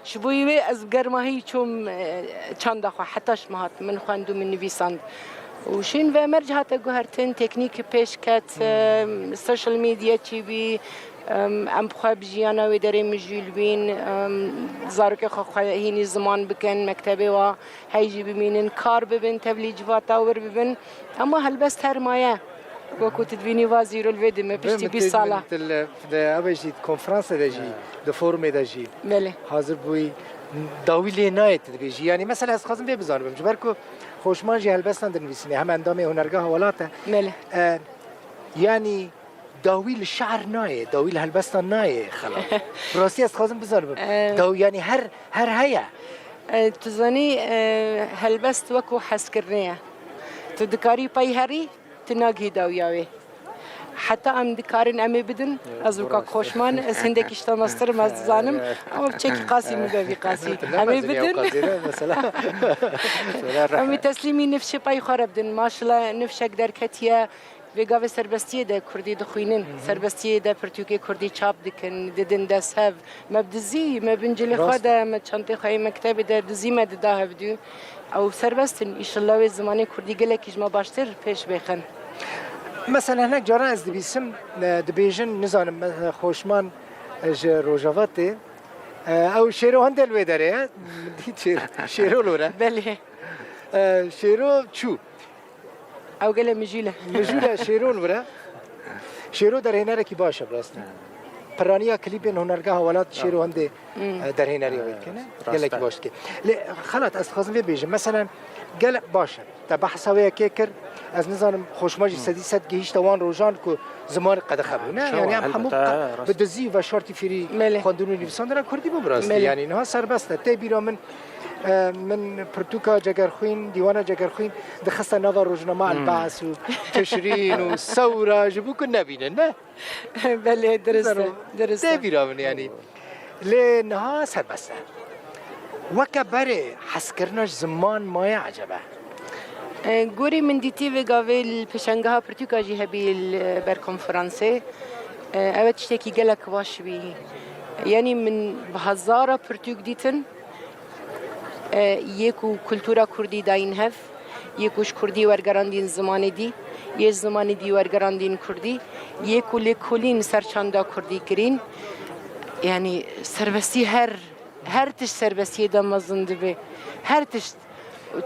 Ji bo wê ez bi germahî çûm, e, çanda xwe, heta ji min hat. Min xwend û min nivîsand. Û şîn ve merc hate guhertin, teknîk pêş ket, e, social media çî bî, em, em bi xwe bi jiyana wê derê mijûl bîn, em, zarokê xwe, xwe hînî ziman bikin, mektebê wa hey jî bimînin, kar bibin, tevlî civata wir bibin. Ema helbest her maye. Wekû tu dibînî va zîrol vê dime, Vê piştî min bîst tê sala. min til, de, ev jî di konferanse de jî, di forumê de jî Belê. hazir bûyî, dawî lê nayê tu dibêjî. Yanî mesela ez dixwazim vê bizanibim. Ji ber ku Xoşman jî helbestan dinivîsîne, hem endamê Hunergeha Welat e. Belê. E, yanî dawî li şe'r nayê, dawî li helbestan nayê xelat. Bi rastî ez dixwazim bizanibim. E, Daw-, yanî her, her heye. E, tu zanî, e, helbest wekû hezkirinê ye. Tu dikarî pey herî, tu nagihî dawiya wê. Heta em dikarin em ê bidin, ez û kak Xoşman, ez hindekî ji te mestir im, ez dizanim, ama bi çekî qasî min bevî qasî. Em ê bidin. Em ê teslîmî nifşê pey xwe re bidin. Maşallah nifşek derketiye, vê gavê serbestiyê de kurdî dixwînin. Serbestiyê de pirtûkê kurdî çap dikin, didin dest hev. Me bi dizî, me bin cilê xwe Rast e. de, me çantê xwe yê mektebê de dizî me dida hevdû. Ew serbest in, îşillah wê zimanê kurdî gelekî ji me baştir pêş bêxin. Mesela hinek caran ez dibîsim, e, dibêjin, nizanim, e, Xoşman, e, ji Rojava tê. E, ew Şêro hindê li wê derê ye. Min dît Şêro, Şêro li wir e. Belê. E, Şêro çû. Ew gele mijûl e. Mijûl e, Şêro li wir e. Şêro derhênerekî baş e, bi rastî. Piraniya klîpên Hunergeha Welat Şêro hindê, e, derhêneriya wê dikene. Rast e. Gelekî baş dike. Lê xelat, ez dixwazim vê bêjim. Meselen, gelek baş e. Te behsa wê yekê kir, ez nizanim, Xoşma jî sedî sed gihîşte wan rojan ku ziman qedexe bû, ne? Şewa, Yanî em hemû helbet, qe-, ha, rast. bi dizî û veşartî fêrî Belê. xwendin û nivîsandin re kurdî bû bi rastî. Belê. Yanî niha serbest e. Tê bîra min, e, min pirtûka Cegerxwîn, dîwana Cegerxwîn dixiste nava rojnama El Be's û Tişrîn û Sewra ji bo ku nebînin, ne? Belê, dirist e, Zero. dirist e. Tê bîra min yanî. Lê niha serbest e. Weke berê hezkirina ji ziman maye ecebe? E, gorî min dîtî vê gavê li pêşangeha pirtûka jî hebî li ber konferansê. E, ew tiştekî gelek baş bî. Yanî min bi hezara pirtûk dîtin, e, yê ku kultura kurdî dayîn hev, yê ku ji kurdî wergerandîn zimanê dî, yê ji zimanê dî wergerandîn kurdî, yê ku lêkolîn ser çanda kurdî kirîn. Yanî serbestî her, her tişt serbestiyê de mezin dibe. Her tişt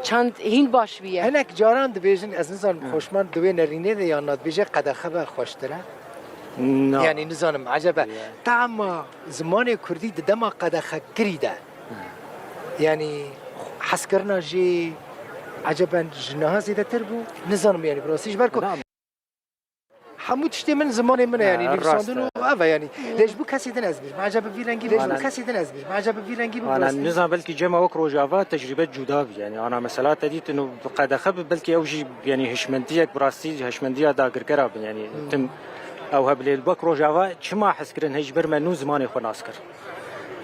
çand hîn baş bûye. Hinek caran dibêjin, ez nizanim, Hı. Xoşman di wê nerînê de yan na dibêje qedexe be xweştir e? Na. Yanî nizanim, ecebe Ya. tama zimanê kurdî di dema qedexekirî de, yanî hezkirina jê eceben ji niha zêdetir bû? Nizanim, yanî bi rastî ji ber ku Na. hemû tiştê min zimanê min e, yanî Ha, nivîsandin rast e. û ev e, yanî lê ji bo kesê din ez bêjim, ecebe vî rengî bêjim, Aynen. kesê din ez bêjim, ecebe vî rengî bû bi Ana rastî. nizam belkî cema wek Rojava tecrübe cuda bî. Yani ana mesela te dîtin û bi qedexe bi belkî ew jî yani hişmendiyek bi rastî hişmendiya dagirkera bin yani Hmm. tim ew hebilê wek Rojava çima hez kirin hej ber me nû zimanê xwe nas kir.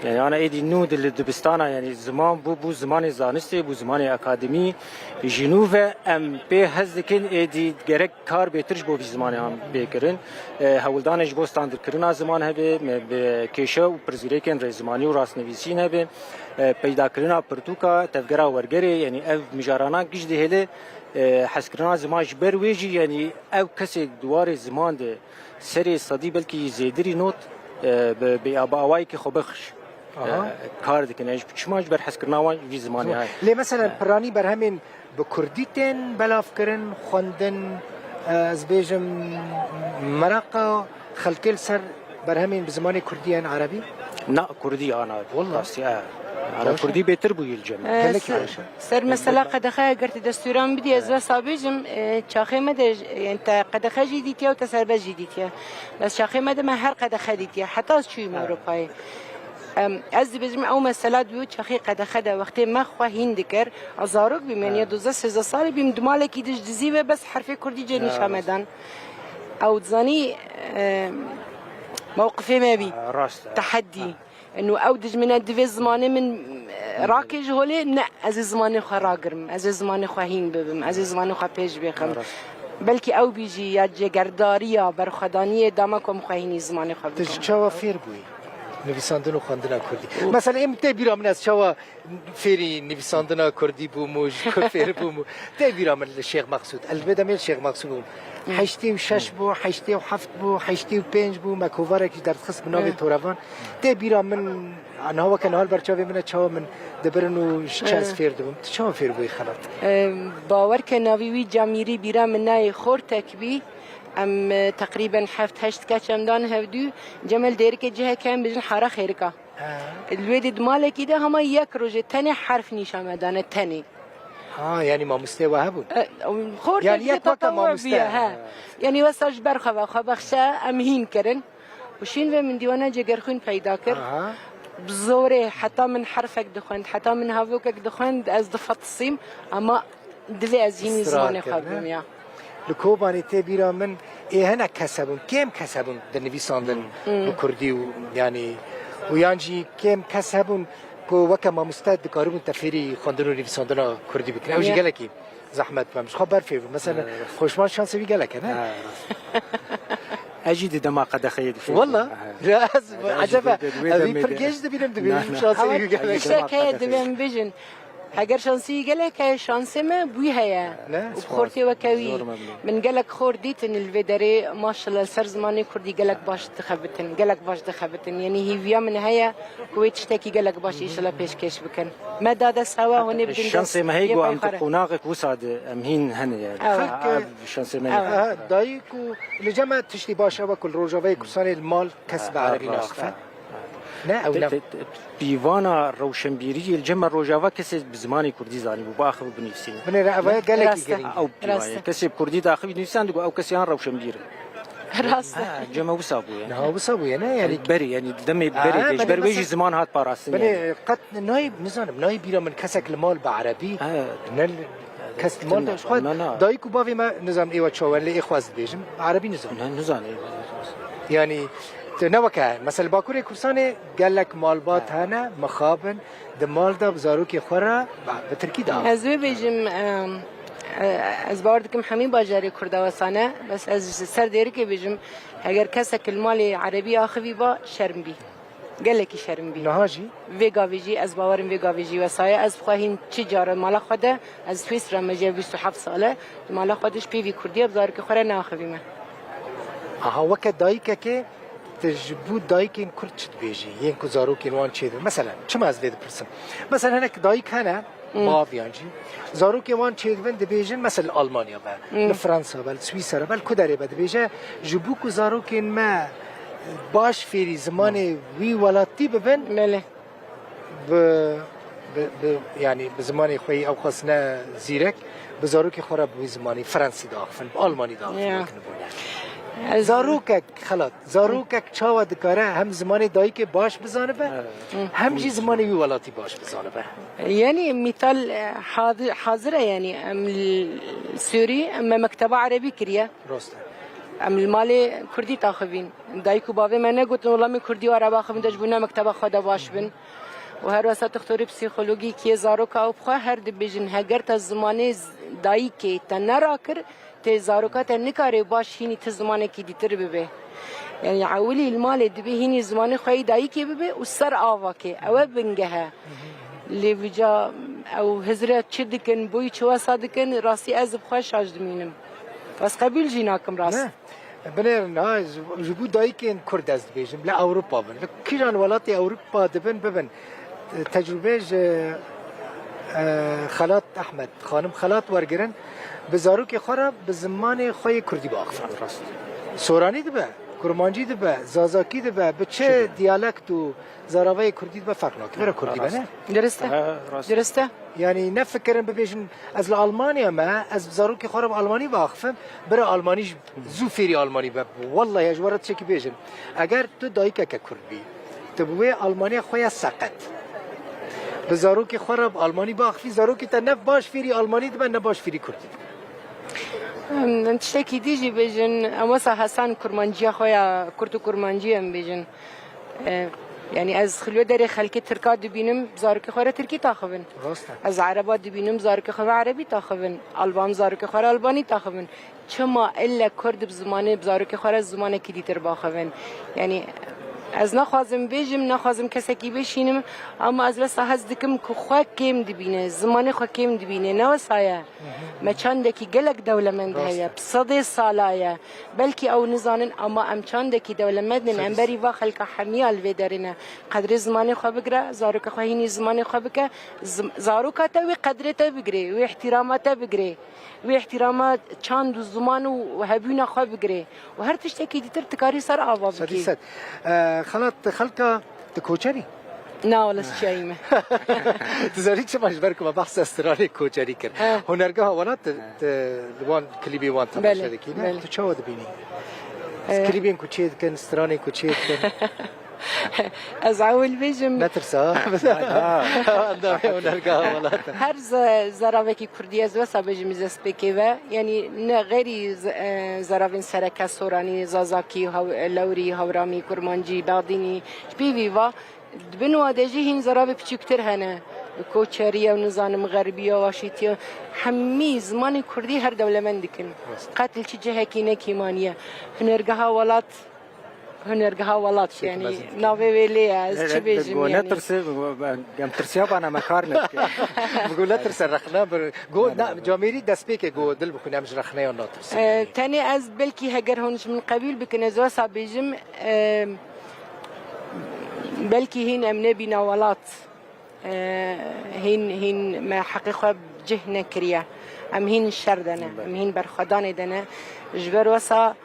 Yani ana êdî nû di li dibistana yani ziman bû, bû zimanê zanistê, bû zimanê akademî. Ji nû ve em pê hez dikin êdî gerek kar bêtir ji bo vî zimanê an bê kirin. E, hewldanê ji bo standardkirina ziman hebe, me bi kêşe û pirsgirêkên rêzimanî û rastnivîsîn hebe, e, peydakirina pirtûka tevgera wergerê, yanî ev mijarana giş dihêle, e, hezkirina ziman ji ber wê jî, yanî ew kesê di warê ziman de serê sedî belkî zêdirî not, e, bi, bi, bi awayekî xwebexş, Aha. e, kar dikin. Yani ji, çima ji ber hezkirina wan vî zimanê Zor. hay. Lê mesela E. piranî berhemên bi kurdî tên belavkirin, xwendin, e, ez bêjim, meraqa xelkê li ser berhemên bi zimanê kurdî yên erebî? Na, kurdî ana. Wallah. Rastî, e. Ara kurdî bêtir bûyî li cem. Gelek ser, baş e. Ser mesela qedexe eger tu destûran bidî, ez wesa bêjim, e, çaxê me de, yani te qedexe jî dîtiye û te serbest jî dîtiye. Bes çaxê me de me her qedexe dîtiye. Heta ez çûyim Ewropayê. Em, ez dibêjim ew mesela di wî çaxê qedexe de wextê me xwe hîn dikir. Ez zarok bîm, yani ya duzdeh sêzdeh salî bîm, di malekî de ji dizî ve bes herfê kurdî cê nîşa me dan. Ew dizanî, e, mewqifê me bî. Ha, rast e. Teheddî. Eno ew dijmine divê zimanê min, e, rakê ji holê, ne, ez ê zimanê xwe ragirim, ez ê zimanê xwe hîn bibim, ez ê zimanê xwe pêş bêxim. Belkî ew bî jî ya cêgerdariya berxwedaniyê dama ku em xwe hînî zimanê xwe bikim. Tu ji çawa fêr bûyî nivîsandin û xwendina kurdî? Mesela êm tê bîra min ez çawa fêrî nivîsandina kurdî bûm û ji ku fêr bûm û tê bîra min li Şêx Meqsûd. Ez li vê demê li Şêx Meqsûd bûm. Heştê û şeş bû, heştê û heft bû, heştê û pênc bû, me kovarekî derdixistimin navê Torevan. Tê bîra min, niha weke niha li ber çavê min e, çawa min dibirin û ji çi ez fêr dibim. Tu çawa fêr bûyî Xelat? Em, bawer ke navî wî Camîrî bîra min nayê, xortek bî. Em, e, teqrîben heft heşt keç em dan hevdû. Cem e li dêrikê ciheke em bijin Hara Xêrika. He. Li wê dî di malekî de hema yek rojê tenê herf nîşa me dane, tenê. Ha, yanî mamosteyê we hebûn? E, xortek Yanî yek weke mamoste. Bîye, he. Yanî wesa ji ber xwe ve xwe bexşe, em hîn kirin. Û şîn ve min dîwana Cegerxwîn peyda kir. Aha. Bi zorê heta min herfek dixwend, heta min havokek dixwend, ez difetisîm. Ama divê ez hînî zimanê xwe bibim ya. Li Kobanê tê bîra min ê hinek kes hebûn, kêm kes hebûn di nivîsandin bi kurdî û yanî û yan jî kêm kes hebûn ku weke mamoste dikaribûn te fêrî xwendin û nivîsandina kurdî bikin. Ew jî gelekî zehmet bû. Em ji xwe ber fêr bûn. Mesela Xoşman şansê wî gelek e, ne? Ha, rast. Ez jî di dema qedexeyê difêribûm. Walla. He. Ya ez ecebe, ez vî pir gêj dibînim, dibêjim şansê wî gelek e. Tiştek heye divê em bijin. Heger şansî gelek heye, şansê me bûyî heye. Ne? Û bi xortê weke wî. Min gelek xort dîtin li vê derê, maşallah, li ser zimanê kurdî gelek baş dixebitin, gelek baş dixebitin. Yanî hîviya min heye ku wê tiştekî gelek baş înşallah pêşkêş bikin. Me da dest hewa hûnê bidin dest. Şansê me heye ku em di qonaxek wisa de em hîn hene yani. Ew. Xelk, ev şansê me heye. Ew. Dayik û li cem me tiştî baş ew e ku li Rojavayê Kurdistanê li mal kes bi erebî naxife. Ne, ew ne. Pîvana rewşenbîriyê li cem me Rojava kesê bi zimanê kurdî zanîbû, biaxivî binivîsî. Binêre ev e gelekî girîng e. Ew pîva ye. Kesê bi kurdî daxivî nivîsandin ku ew kesê yan rewşenbîr in. Rast e. Ha, cem me wisa bûye. Niha wisa bûye, ne? Yanî berê, yanî demê berê, ji ber wê jî ziman hat parastin. Binê qet nayê, nizanim, nayê bîra min kesek li mal bi erebî. Ne kes li mal de, ji xwe dayik û bavê me, nizanim ê we çawa, lê ê xwe ez dibêjim, bi erebî nizanim. Ne, nizanim. Yanî, tu ne weke, mesela Bakurê Kurdistanê gelek malbat hene, mixab in, di mal de bi zarokê xwe re, bi tirkî de. Ez wê bêjim, em, e, ez bawer dikim hemî bajarê Kurda wesa ne, bes ez ji ser Dêrikê bêjim, heger kesek li malê erebî axivî ba, şerm bî. Gelekî şerm bî. Niha jî? Vê gavê jî, ez bawerim vê gavê jî wesa ye. Ez bi xwe hîn çi cara mala xwe de, ez Swîsra me jî bîst û heft sal e, di mala xwe de ji pêvî kurdî ye, bi zarokê xwe re neaxivîme. Aha, weke dayikekê, tu ji bo dayikên kurd çi dibêjî? Yên ku zarokên wan çêdibin. Mesela, çima ez vê dipirsim? Mesela, hinek dayik hene, bav yan jî. Zarokên wan çêdibin, dibêjin, mesela, li Almanya be, li Fransa be, li Swîsera be, li ku derê be, dibêje, ji bo ku zarokên me baş fêrî zimanê wî welatî bibin, Belê. bi, bi, bi, yanî bi zimanê xwe yî ew xwestine zîrek, bi zarokê xwe re bi wî zimanî Fransî diaxifin, bi Almanî diaxifin, Ya. wekî nibûne. Ez Zarokek, Xelat, zarokek çawa dikare hem zimanê dayikê baş bizanibe, hem jî zimanê wî welatî baş bizanibe? Yanî mîtal, e, hadi-, hazir e yanî. Em li Sûrî, em me mekteba erebî kiriye. Rast e. Em li malê kurdî taxivîn. Dayik û bavê me negotin, wela min kurdî û ereba xivin de ji bo ne mekteba xwe de baş bin. Û her wesa doktorê psîkologî kê zaroka û bi xwe her dibêjin, heger te zimanê z-, dayikê te nerakir, tê zaroka te nikare baş hînî ti zimanekî dîtir bibe. Yani ewilî li malê dibê hînî zimanê xwe yî dayikê bibe û ser avakê. Ew e bingeh e. Lê vîca ew hizre çi dikin, boyî çi wesa dikin, rastî ez bi xwe şaş dimînim. Ez qebûl jî nakim rast. Ne. Binêrin, ha, ji, ji bo dayikên Kurd ez dibêjim, li Ewropa bin. Li kîjan welatê Ewropa dibin, bibin. Tecrûbê ji, e, Xelat Ehmed, xanim Xelat wergirin, bi zarokê xwe re bi zimanê xwe yê Kurdî biaxivin. Rast. Soranî dibe. Kurmancî dibe, zazakî dibe, bi çi diyalekt û zaravayê kurdî dibe ferq nake. Were kurdî be, ne? Dirist e. Dirist e. Yanî ne fikirin bibêjin, ez li Almanya me, ez bi zarokê xwe re bi almanî biaxifim, bira almanî jî zû fêrî almanî be. Wellahî ez ji we re tiştekî bêjim. Eger tu dayikeke kurd bî, tu bi wê almaniya xwe ya seqet, bi zarokê xwe re bi almanî biaxifî, zarokê te ne baş fêrî almanî dibe, ne baş fêrî kurdî dibe. Em, em tiştekî dî jî bêjin, em wesa hesan kurmanciya xwe ya, kurt û kurmancî em bêjin. E, yanî ez xilwe derê xelkê tirka dibînim, zarokê xwe re tirkî taxivin. Rast e. Ez ereba dibînim, zarokê xwe re erebî taxivin. Alban zarokê xwe re albanî taxivin. Çima elle kurd bi zimanê, bi zarokê xwe re zimanekî dîtir baxivin? Yanî ez naxwazim bêjim, naxwazim kesekî bêşînim, ama ez wesa hez dikim ku xwe kêm dibîne, zimanê xwe kêm dibîne. Ne wesa ye. Me çandekî gelek dewlemend heye, bi sedê sala ye. Belkî ew nizanin, ama em çandekî dewlemend in. Em berî va xelka hemiya li vê derê ne. Qedrê zimanê xwe bigire, zaroka xwe hînî zimanê xwe bike. Zim-, zaroka te wê qedrê te bigirê, wê îhtîrama te bigirê. Wê îhtîrama çand û ziman û hebûna xwe bigirê. Û her tiştekî dîtir tu karî ser ava bikî. Sedî sed. E, xelat, xelka tu koçerî? Na, wala ez çiyayî me. Tu zarî çima ji ber ku me behsa stranê koçerî kir. He. Hunergeha Welat tu, tu li wan klîbê wan temaşe dikî, ne? Belê. Tu çawa dibînî? E, klîbên ku çê dikin, stranên ku çê dikin? Ez ewil bêjim. Netirse ha. Endamê Hunergeha Welat. Her ze-, zeravekî kurdî ez wesa bêjim ji destpêkê ve. Yanî ne xeyrî ze-, e, zeravên sereke soranî, zazakî, haw-, lewrî, hawramî, kurmancî, bexdînî, ji pêvî va. Di bin wa de jî hîn zeravê piçûktir hene. Koçerî ye û nizanim xerbiya, waşîtiya. Hemî zimanê kurdî her dewlemend dikin. Rast. Qet li çi cihekî nekî maniye. Hunergeha Welat, Hunergeha Welat, yanî navê wê lê ye, ez çi bêjim yanî? Go netirse, em tirsiya bana me kar nedike. Go netirse rexne bir, go na, camêrî destpêkê go dil bixwîne, em ji rexneyan natirsin. E, yanî. Tenê ez belkî heger hûn ji min qebûl bikin, ez wesa bêjim, e, belkî hîn em nebîna welat. E, hîn, hîn me heqê xwe cih nekiriye. Em hîn şer de ne, em hîn berxwedanê de ne. Ji ber wesa,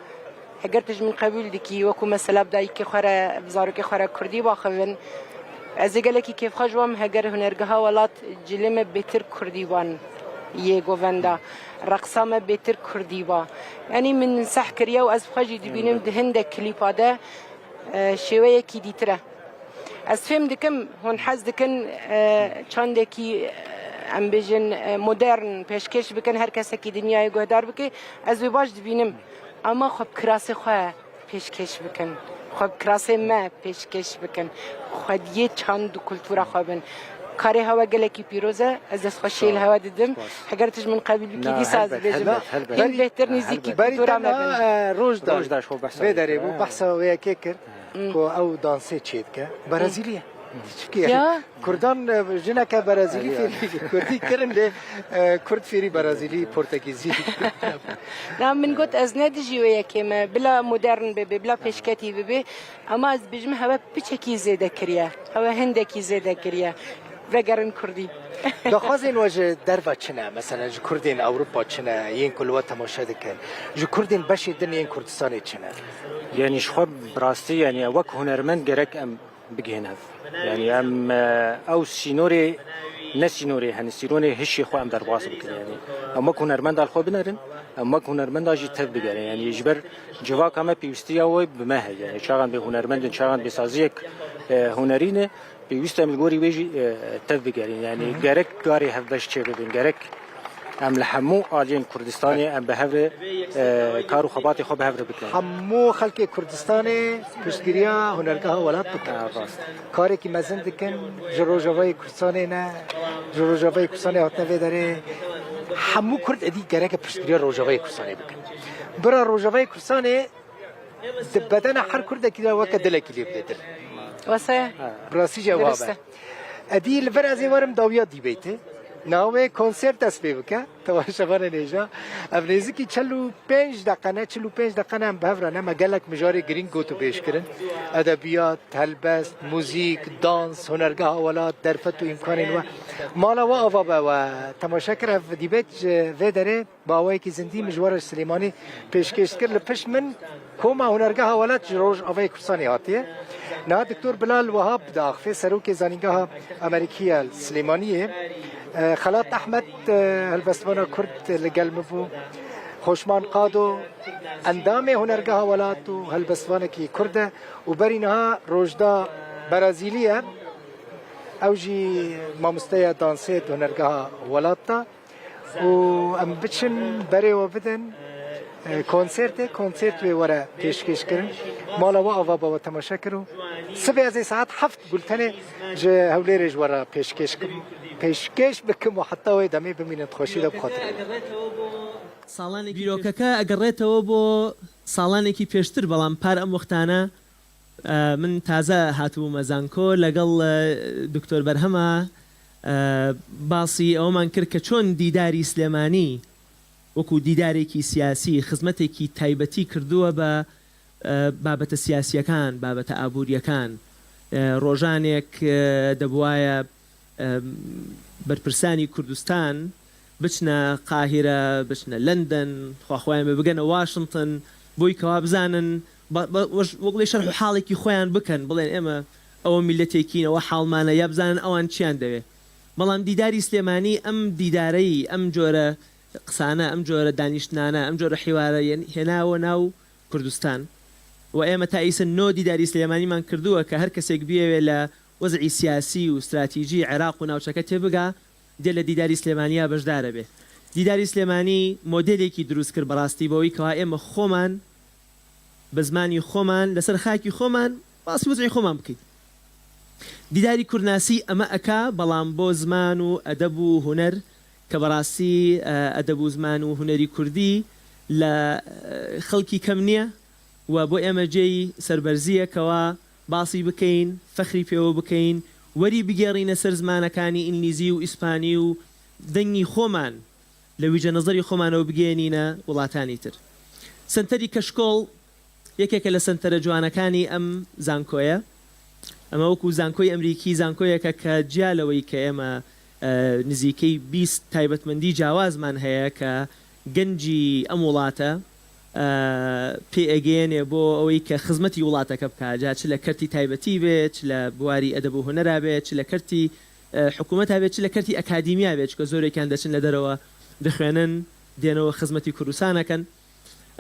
heger tu ji min qebûl dikî, wekû mesela bi dayikê xwe re, bi zarokê xwe re kurdî baxivin, ez ê gelekî kêfxweş bam, heger Hunergeha Welat cilê me bêtir kurdî ban yê govenda, reqsa me bêtir kurdî ba. Yanî min seh kiriye û ez bi xwe jî dibînim di hindek klîpa de, e, şêweyekî dîtir e. Ez fêm dikim, hûn hez dikin, e, çandekî, e, em bêjin, e, modern pêşkêş bikin, her kesekî dinyayê guhdar bike. Ez wê baş dibînim. Ama xwe bi kirasê xwe pêşkêş bikin. Xwe bi kirasê me pêşkêş bikin. Xwediyê çand û kultura xwe bin. Karê hewe gelekî pîroz e. Ez destxweşiyê li hewe didim. Spas. Heger tu ji min qebîl bikî, dîsa ez bêjim. Helbet, helbet. Hîn bêhtir nîzîkî kultura me bin. Berî te na, e, Rojda. Rojda ji xwe behsa dikir, ha. Vê derê bû, behsa wê yekê kir. Ku ew dansê çêdike. Berazîlî ye. Çimkî kurdan, e, jineke Berazîlî fêrî kurdî kirin lê, e, kurd fêrî Berazîlî, Portekîzî. Na, min got ez ne dijî wê yekê me. Bila modern bibe, bila pêşketî bibe. Ama ez dibêjim hewe piçekî zêde kiriye. Hewe hindekî zêde kiriye. Vegerin kurdî. Daxwazên we ji derve çi ne? Mesela ji kurdên Ewropa çi ne? Yên ku li we temaşe dikin. Ji kurdên beşê din yên Kurdistanê çi ne? Yanî ji xwe bi rastî, yanî wek hunermend gerek em bigihên hev. Yanî em, e, ew sînorê, ne sînorê, hani sîronê hişê xwe em derbas bikin. Yanî em wek hunermenda li xwe binerin, em wek hunermenda jî tev bigerin. Yanî ji ber civaka me pêwîstî ya wê bi me heye. Yanî çaxan bê hunermend in, çaxan bê saziyek, e, hunerî ne, pêwîst em li gorî wê jî, e, tev bigerin. Yanî gerek karê hevbeş çêbibin, gerek em li hemû aliyên Kurdistanê em bi hev re, e, kar û xebatê xwe bi hev re bikin. Hemû xelkê Kurdistanê piştgiriya Hunergeha Welat bikin. Ha, rast. Karekî mezin dikin, ji Rojavayê Kurdistanê ne, ji Rojavayê Kurdistanê hatine vê derê. Hemû Kurd êdî gereke piştgiriya Rojavayê Kurdistanê bikin. Bira Rojavayê Kurdistanê di bedena her kurdekî de weke dilekî lê bide dil. Wese? Bi rastî jî ew Dirist e. Êdî li vir ez ê werim dawiya dîbeytê. Navê konser dest pê bike, temaşevanên hêja. Ev nêzikî çil û pênc deqe ne, çil û pênc deqe ne em bi hev re ne, me gelek mijarê girîng got û bêj kirin. Edebiyat, helbest, muzîk, dans, hunergeha welat, derfet û îmkanên we. Mala we ava be we temaşe kir, ev dîbet ji vê derê bi awayekî zindî mijwara ji Silêmanî pêşkêş dikir. Li pişt min Koma Hunergeha Welat ji Rojavayê Kurdistanê hatiye. Niha Doktor Bilal Wahab diaxife, serokê Zanîngeha Amerîkî ya Silêmaniyê. E, Xelat Ehmed, e, helbestvana Kurd li gel min bû. Xoşman Qado, endamê Hunergeha Welat û helbestvanekî Kurd e û berî niha Rojda Berazîlî ye. Ew jî mamosteya dansê di Hunergeha Welat de. û em biçin berê we bidin, e, konsertê, konsert wê were pêşkêş kirin. Mala we ava be we temaşe kir û sibê ez ê saet heft gultenê ji Hewlêrê ji we re pêşkêş kim, pêşkêş bikim û heta wê demê bimînin di xweşî de bi xatirê we. ساڵانێکی بیرۆکەکە ئەگەڕێتەوە بۆ ساڵانێکی پێشتر، بەڵام پار ئەم وەختانە ئە، من تازە هاتبوومە زانکۆ لەگەڵ، ئە، دکتۆر بەرهەما، ئە، باسی ئەوەمان کرد کە چۆن دیداری سلێمانی وەکو دیدارێکی سیاسی خزمەتێکی تایبەتی کردووە بە، ئە، بابەتە سیاسیەکان، بابەتە ئابووریەکان. ئە، ڕۆژانێک، ئە، دەبوایە، ئە، بەرپرسانی کوردستان بچنە قاهیرە، بچنە لەندەن، خواخوایان بێ بگەنە واشنگتن، بۆی کەوا بزانن، بە، بە، وەش، وەک لێ شەرح و حاڵێکی خۆیان بکەن، بڵێن ئێمە ئەوە میلەتێکین، ئەوە حاڵمانە، یا بزانن ئەوان چیان دەوێ. بەڵام دیداری سلێمانی ئەم دیدارەی، ئەم جۆرە قسانە، ئەم جۆرە دانیشتنانە، ئەم جۆرە حیوارە یەن-، هێناوە ناو کوردستان. و ئێمە تا ئیسن نۆ دیداری سلێمانیمان کردووە کە هەر کەسێک بیەوێ لە وەزعی سیاسی و استراتیژی عێراق و ناوچەکە تێبگا، دێ لە دیداری سلێمانیا بەشدارە بێ. دیداری سلێمانی مۆدێلێکی دروست کرد بەڕاستی بۆەوەی کەوا ئێمە خۆمان بە زمانی خۆمان لەسەر خاکی خۆمان باسی وەزعی خۆمان بکەین. دیداری کوردناسی ئەمە ئەکا، بەڵام بۆ زمان و ئەدەب و هونەر کە بەڕاستی، ئە، ئەدەب و زمان و هونەری کوردی لە، ئە، خەڵکی کەم نییە و بۆ ئێمە جێی سەربەرزیەکەوە باسی بکەین، فەخری پێوە بکەین، وەری بگێڕینە سەر زمانەکانی ئینگلیزی و ئیسپانی و دەنگی خۆمان لە ویجە نەزەری خۆمانەوە بگەێنینە وڵاتانی تر. سنتەری کەشکۆڵ یەکێکە لە سنتەرە جوانەکانی ئەم زانکۆیە. ئەمە وەکو زانکۆی ئەمریکی زانکۆیەکە کە جیا لەوەی کە ئێمە، ئە، نزیکەی بیست تایبەتمەندی جیاوازمان هەیە کە گەنجی ئەم وڵاتە، ئە، پێ ئەگەیەنێ بۆ ئەوەی کە خزمەتی وڵاتەکە بکات، جا چ لە کەرتی تایبەتی بێت، چ لە بواری ئەدەب و هونەرا بێت، چ لە کەرتی، ئە، حکوومەتا بێت، چ لە کەرتی ئەکادیمیا بێت، چکە زۆرێکیان دەچن لە دەرەوە دەخوێنن، دێنەوە خزمەتی کوردستانەکەن.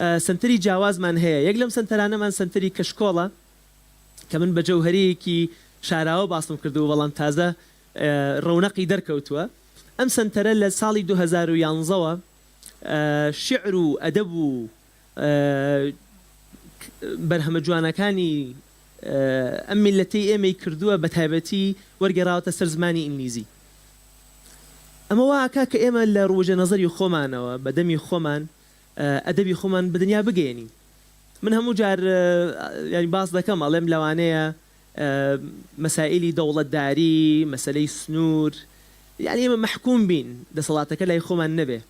ئە، سنتەری جیاوازمان هەیە. یەک لەم سنتەرانەمان سنتەری کەشکۆڵە کە من بە جەوهەرەیەکی شاراوە باسم کردبوو، بەڵام تازە، ئە، ڕەونەقی دەرکەوتووە. ئەم سنتەرە لە ساڵی دوو هەزار و یانزەوە، ئە، شیعر و ئەدەب و، ئە، بەرهەمە جوانەکانی، ئە، ئەم میلەتەی ئێمەی کردووە، بە تایبەتی وەرگێڕاوەتە سەر زمانی ئینگلیزی. ئەمە وا ئەکا کە ئێمە لە ڕووجە نەزەری خۆمانەوە، بە دەمی خۆمان، ئە، ئەدەبی خۆمان بە دنیا بگەیەنین. من هەموو جار، ئە، یعنی باس دەکەم، ئەڵێم لەوانەیە، ئە، مەسائلی دەوڵەتداری، مەسەلەی سنوور، یعنی ئێمە مەحکوم بین، دەسەڵاتەکە لای خۆمان نەبێ.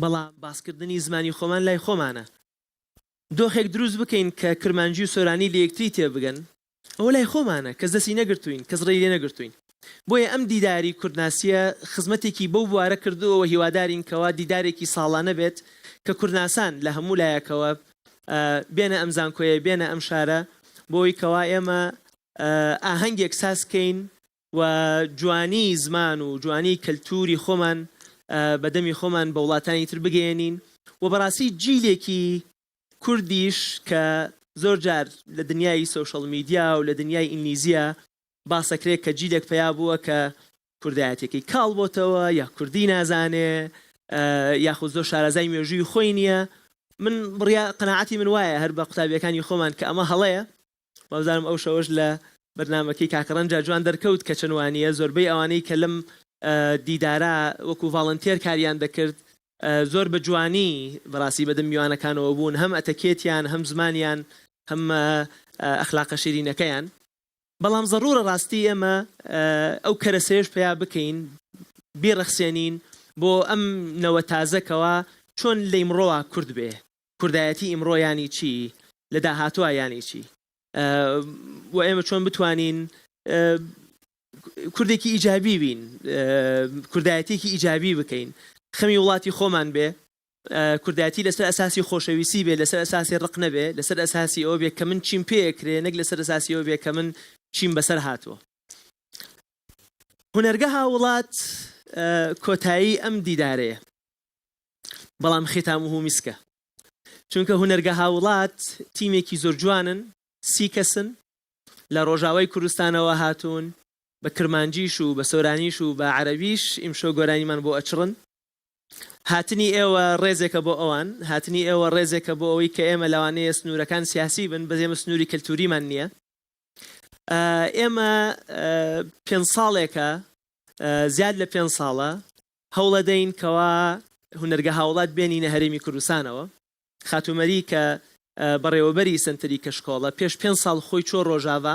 بەڵام باسکردنی زمانی خۆمان لای خۆمانە. دۆخێک دروست بکەین کە کرمانجی و سۆرانی لە یەکتری تێبگەن، ئەوە لای خۆمانە، کەس دەستی نەگرتوین، کەس ڕێی لێ نەگرتوین. بۆیە ئەم دیداری کوردناسیە خزمەتێکی بەو بوارە کردووە و هیوادارین کەوا دیدارێکی ساڵانە بێت کە کوردناسان لە هەموو لایەکەوە، ئە، بێنە ئەم زانکۆیە، بێنە ئەم شارە، بۆی کەوا ئێمە، ئە، ئاهەنگێک ساز کەین و جوانی زمان و جوانی کەلتوری خۆمان، ئە، بە دەمی خۆمان بە وڵاتانی تر بگەیەنین و بەڕاستی جیلێکی کوردیش کە زۆر جار لە دنیای سۆشەڵ میدیا و لە دنیای ئینگلیزیە باسەکرێ کە جیلێک پەیا بووە کە کوردایەتێکی کاڵ بۆتەوە یا کوردی نازانێ، ئە، یاخود زۆر شارەزای مێژووی خۆی نییە. من بڕیا قەناعەتی من وایە هەر بە قوتابیەکانی خۆمان کە ئەمە هەڵەیە. وابزانم ئەو شەوەش لە بەرنامەکەی کاکە ڕەنجا جوان دەرکەوت کە چەند وانیە. زۆربەی ئەوانەی کە لەم، ئە، دیدارە وەکو ڤاڵنتێر کاریان دەکرد، ئە، زۆر بە جوانی بەڕاستی بەدەم میوانەکانەوە بوون، هەم ئەتەکێتیان، هەم زمانیان، هەم، ئە، ئە، ئەخلاقە شیرینەکەیان. بەڵام زەڕوورە ڕاستی ئێمە، ئە، ئەو کەرەسەیەش پیا بکەین، بیرەخسێنین بۆ ئەم نەوە تازەکەوە چۆن لە ئیمڕۆوە کورد بێ، کوردایەتی ئیمڕۆ یانی چی، لە داهاتووە یانی چی. ئە، و ئێمە چۆن بتوانین، ئە، کوردێکی ئیجابی بین، ئە، کوردایەتێکی ئیجابی بکەین. خەمی وڵاتی خۆمان بێ، ئە، کوردایەتی لەسەر ئەساسی خۆشەویستی بێ، لەسەر ئەساسی ڕق نەبێ، لەسەر ئەساسی ئەوە بێ کە من چیم پێ ئەکرێ، نەک لەسەر ئەساسی ئەوە بێ کە من چیم بەسەر هاتووە. هونەرگەها وڵات، ئە، کۆتایی ئەم دیدارەیە. بەڵام ختامه مسکە. چونکە هونەرگەها وڵات تیمێکی زۆر جوانن، سی کەسن، لە ڕۆژاوای کوردستانەوە هاتوون، بە کرمانجیش و بە سۆرانیش و بە عەرەبیش ئیمشەو گۆرانیمان بۆ ئەچڕن. هاتنی ئێوە ڕێزێکە بۆ ئەوان، هاتنی ئێوە ڕێزێکە بۆ ئەوەی کە ئێمە لەوانەیە سنوورەکان سیاسی بن، بەس ئێمە سنووری کەلتوریمان نییە. ئە، ئێمە، ئە، پێنج ساڵێکە، ئە، زیاد لە پێنج ساڵە هەوڵەدەین کەوا هونەرگەها وڵات بێنینە هەرێمی کوردستانەوە. خاتوو مەری کە، ئە، بەڕێوەبەری سەنتەری کەشکۆڵە، پێش پێنج ساڵ خۆی چۆ ڕۆژاڤا،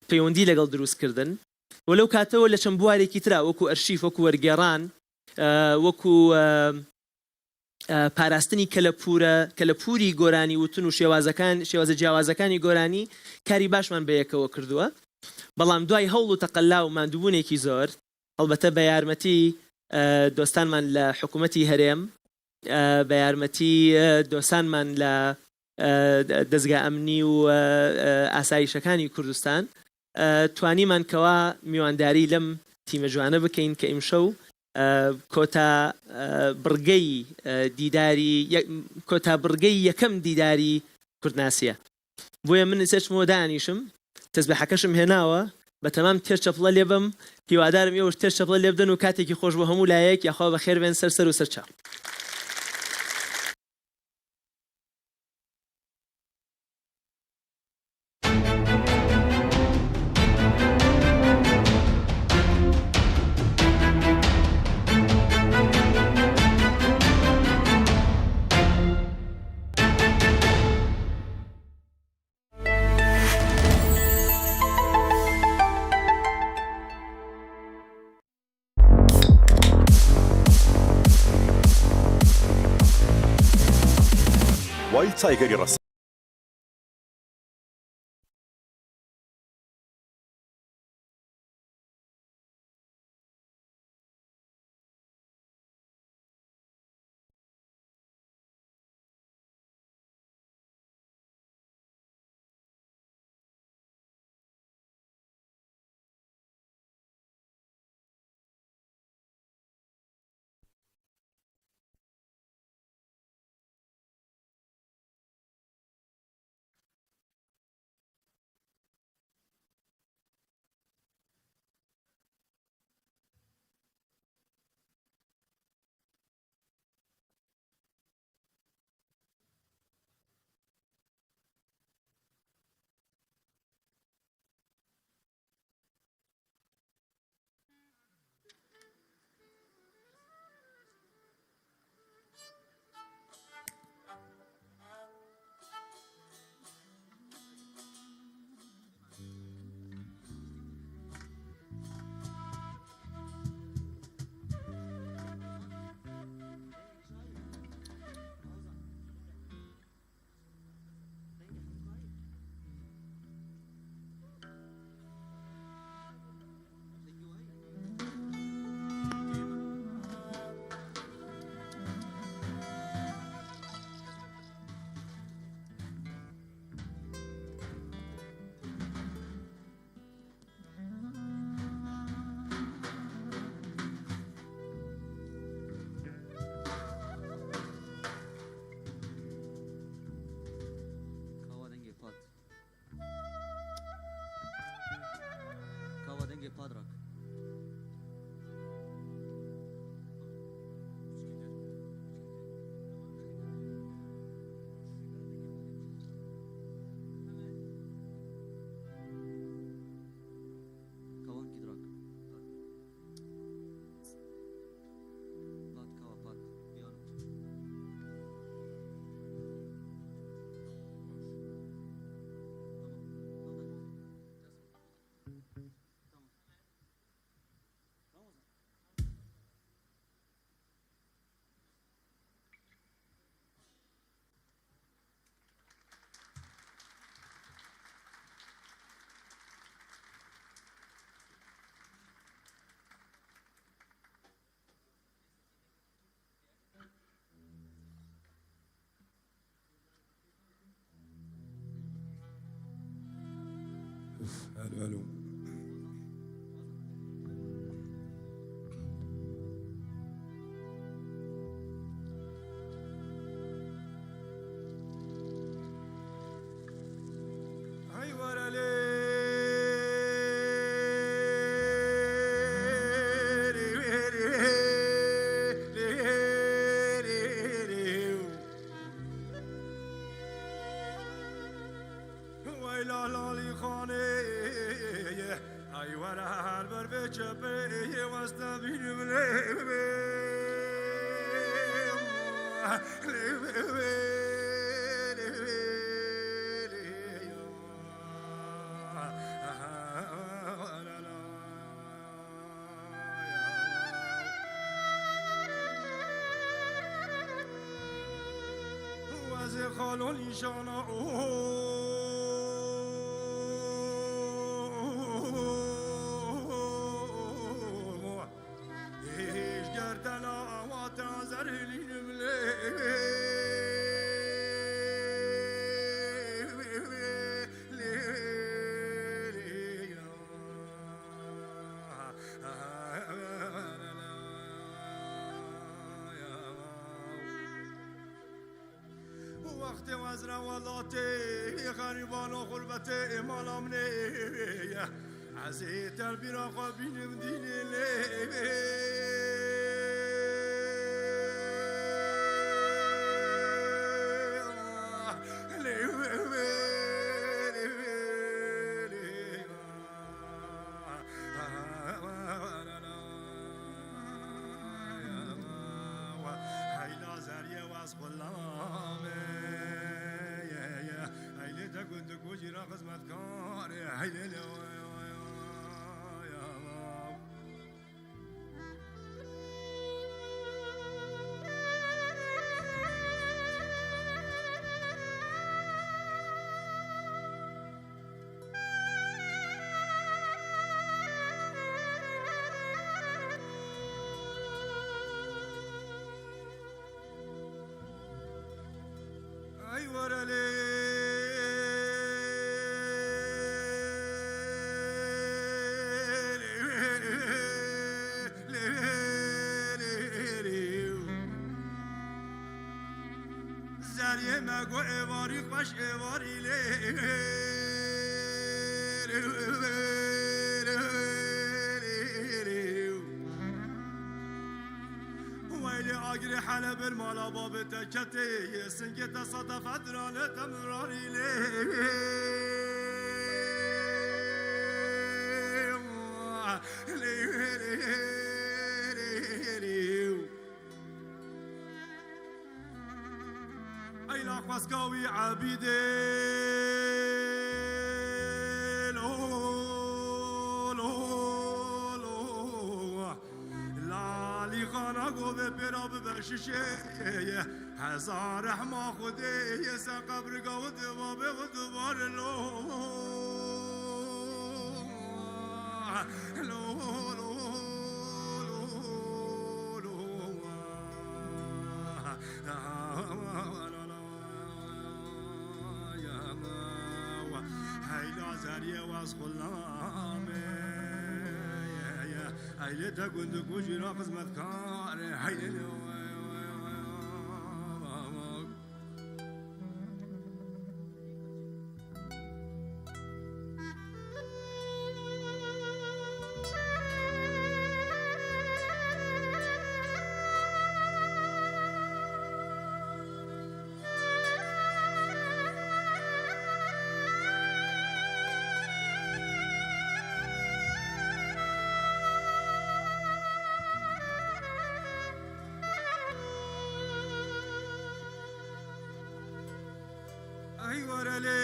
پەیوەندی لەگەڵ دروستکردن. و لەو کاتەوە لە چەند بوارێکی ترا، وەکو ئەرشیف، وەکو وەرگێڕان، ئە، وەکو، ئە، ئە، پاراستنی کەلەپوورە، کەلەپووری گۆرانی وتن و شێوازەکان، شێوازە جیاوازەکانی گۆرانی کاری باشمان بەیەکەوە کردووە. بەڵام دوای هەوڵ و تەقەلا و ماندووبوونێکی زۆر، هەڵبەتە بە یارمەتی، ئە، دۆستانمان لە حکوومەتی هەرێم، ئە، بە یارمەتی، ئە، دۆستانمان لە، ئە، دەزگا ئەمنی و، ئە، ئە، ئاسایشەکانی کوردستان، ئە، توانیمان کەوا میوانداری لەم تیمە جوانە بکەین کە ئیمشەو، ئە، کۆتا، ئە، بڕگەی، ئە، دیداری، یە-، کۆتا بڕگەی یەکەم دیداری کوردناسیە. بۆیە من سێ چمەوە دانیشم، تەزبێحەکەشم هێناوە، بە تەمام تێر چەپڵە لێ بم. هیوادارم ئێوەش تێر چەپڵە لێ بدەن و کاتێکی خۆش بۆ هەموو لایەک، یاخوا بەخێر بێن سەر سەر و سەر چاو. Wild Tiger-ی ڕەسەن. Kawa dengê pad. Kawa dengê pad rak. Kawan kî dirak. Pat kawa pat. Yan. Tamam. Tamam. Alo. Hey, were lê. Weyla Lalî Xanê, ay were her ber vê çepê, yê weste bînim lê. Wezê xalo nîşana o. Hêj gerdena wate zerhilînim lê. Wextê wezre welatê xerîbano xurbetê mala min ê. Ez ê telbîra xwe bînim dînê lê. Lê. Heyla zeriyê wez xulamê. Heylê te gund û gujî ra xizmetkarê. Heylê lê. Ey were lê, lê, lê, lê, lê. Zeriyê me got êvarî xweş êvarî lê. Weylê agirê hele bir mala babê te ketê, yê singê te sata fedirane te mirarî lê. Lê, lê, lê, lê. Eyla xweska wî ebîdê. Lo, lo, lo. Lalî xana govê pêra bibe şişê. Hezar rehma Xwedê yê ser qebriga û divabê û dibar lo. Lo, lo, lo, lo. Heyla zeriyê wez xulamê. Heylê te gund û gujî ra xizmetkarê. Heylê. Ey were lê,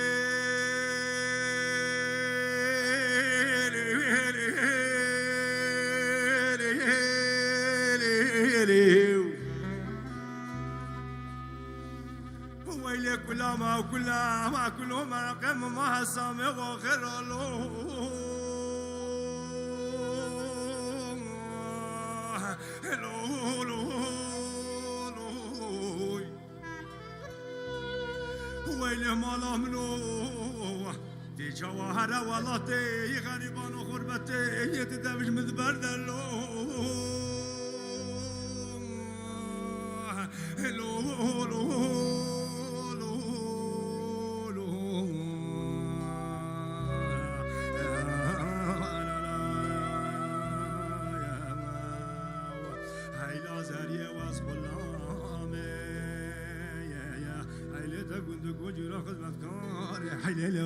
lê, lê, lê, lê. Weylê kulama, kulama, kuloma, qem ma hesame wa xeralo. Lo, lo, lo. Weylê mala min o, Çawa here welatê yê xerîban û xurbetê yê ti devij min di ber de lo. Lo, lo, lo, lo, lo. Heyla zeriyê wez xulamê. Heylê te gund û gocî ra xizmetkarê. Heylê lê.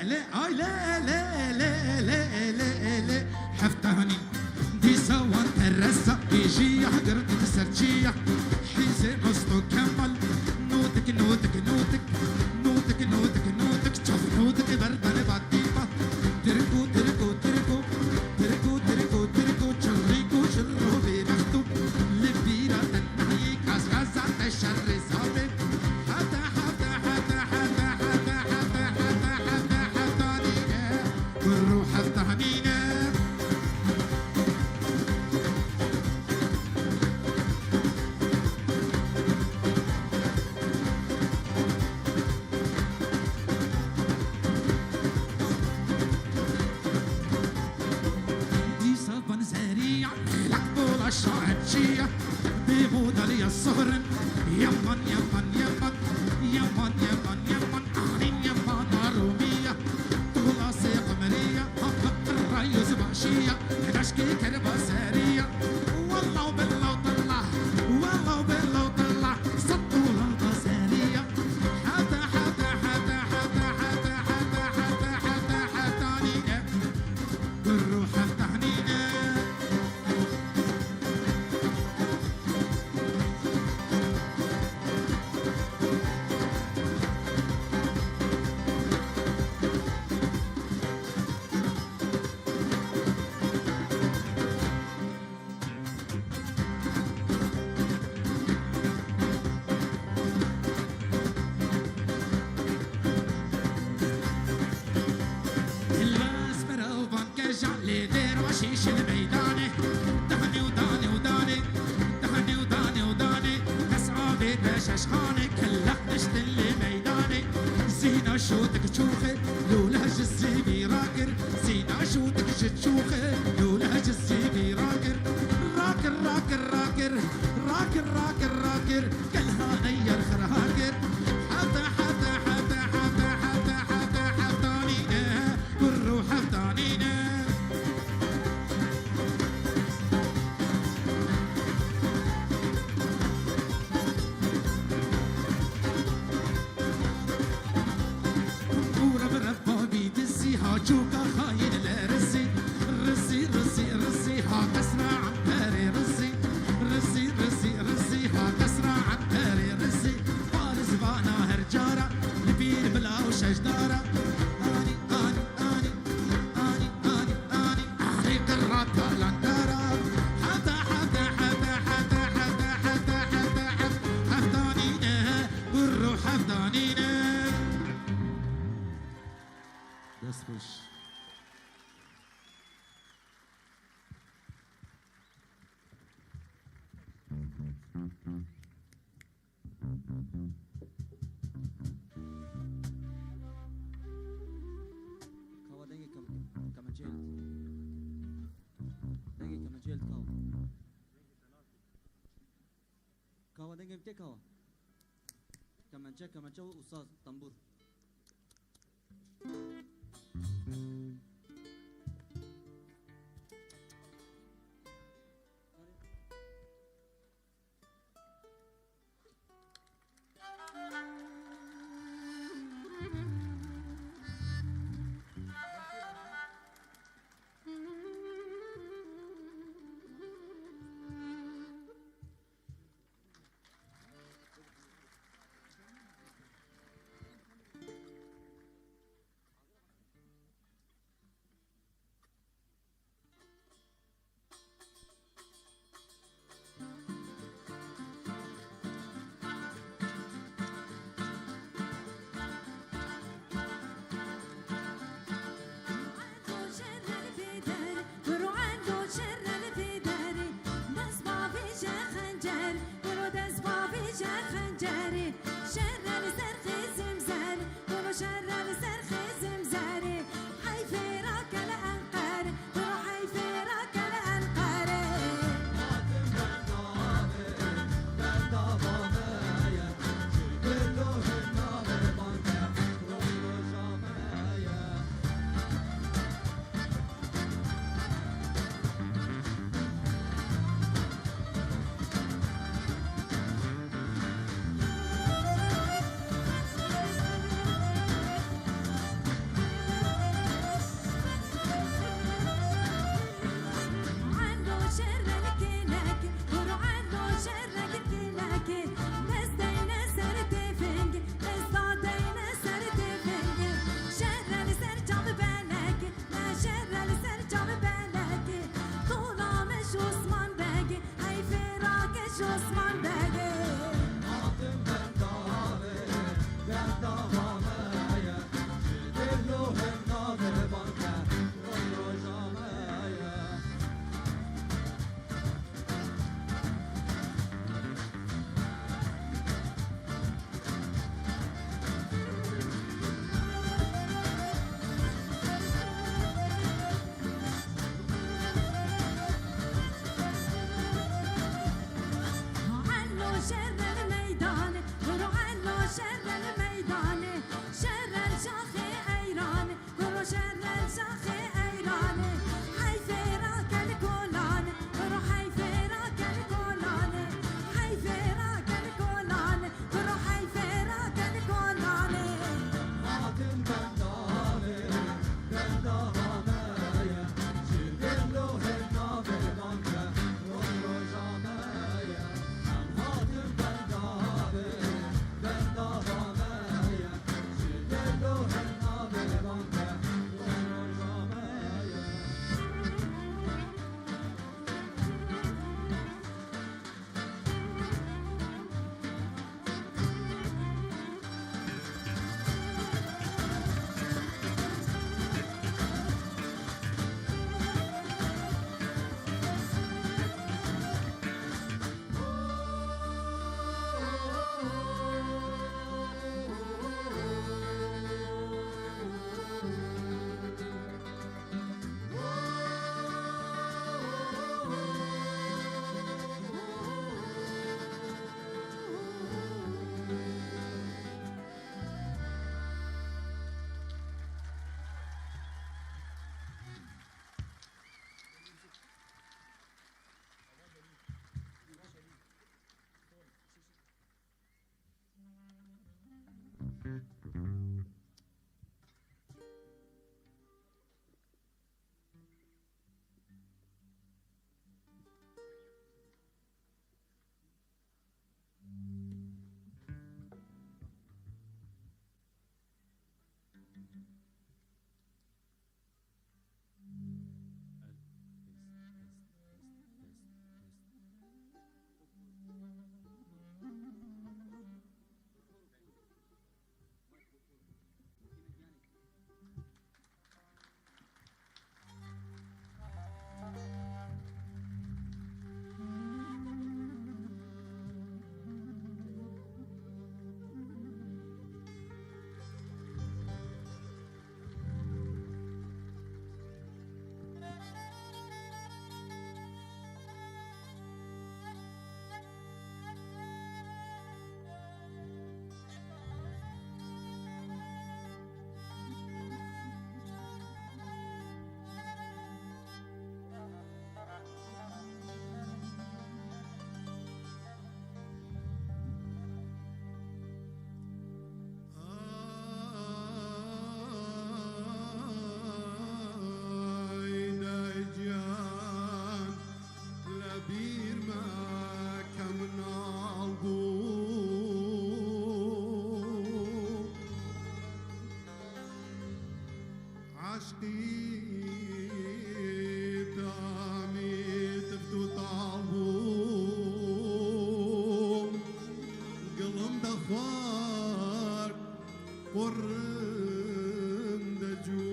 Lê, ay, lê, lê, lê, lê, lê, lê, lê. Heftanî dîsa wan teresa bêjiya girtin ser çiya. Hîzê Musto Kemal. Nûtik, nûtik, nûtik. Nûtik, nûtik, nûtik. Çav nûtik berdane batîma. Tirku, tirku, tirku. Tirku, tirku, tirku. Çirrîku, çirro bêbextû. Li bîra te nayê gaz, gaza te şerê zabê. Heta, heta, heta, heta, heta, heta, heta, heta, heta, nîne. Kur û hefta nîne. Dîsa van zeriya, lak bola şahetçiya. Bê modaliya sohrin, yaman, yaman, yaman. Yaman, yaman, yaman, anîn yaman, aromiya. Tola sê qemeriya, ha, ha, rayo zbaşiya. Daşkê kerba seriya. Wallah, billah, tallah. Wallah, billah, tallah. Sed dolar da seriya. Heta, heta, heta, heta, nîne. Kur û hefta nîne. Hilbes berevan keja lê dêr wa şîşin meydanê. Dahnê û danê û danê, dahnê û danê û danê. Kes avê te şeşxanê, kellek diştin lê meydanê. Zîna şûtik çûxê, lûle ji zîvî rakir. Zîna şûtik ji çûxê, lûle ji zîvî rakir. Rakir, rakir, rakir, rakir, rakir, rakir. Gel hane yer xira kir. Heta, heta, heta, heta, heta, heta, hefta nîne. Kur û hefta nîne. Û rev rev bavî dizî ha çûka xayîn le rizî. Rizî, rizî, rizî ha kesra emperê rizî. Rizî, rizî, rizî ha kesra emperê rizî. Parizvana her cara li bîr bila û şejdara. Anî, anî, anî, anî, anî, anî, anî qirra talandara. Heta, heta, heta, heta, heta, heta, heta, heta, hefta nîne. Kur û hefta nîne. Dest xweş. Kawa dengê kam-, kemençeyê. Dengê kemençeyê kawa. Kawa dengê tê kawa. Kemençe, kemençe û saz, tambûr. Şerre li ser Xêzim zerê, heyfê rake li Enqerê, tu heyfê rake li Enqerê. Şerrel şaxê eyranê, heyfê rakel kolanê, kuro heyfê rakel kolanê, heyfê rakel kolanê, kuro heyfê rakel kolanê. Hatim bendavê, bendava me ye, ji gelo hêna bêbang ke, roj roja me ye. Em hatim bendavê, bendava me ye. Ay dayê ciyan, lebîr me ke min al bû. Eşqî tamî tift û tal bû, gilim dexwar, qurim decû,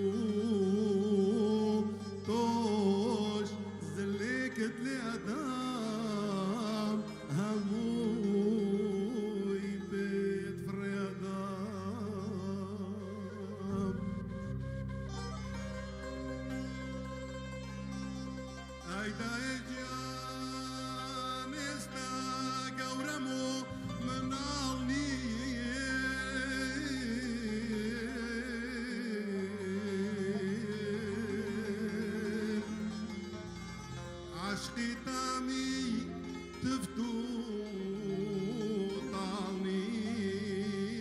toş zilêkit lê edam. Hemûy pêt firêdam. Ey dayê ciyan, êsta gewrem û minal nî. Eşqî tamî tift û tal nîm.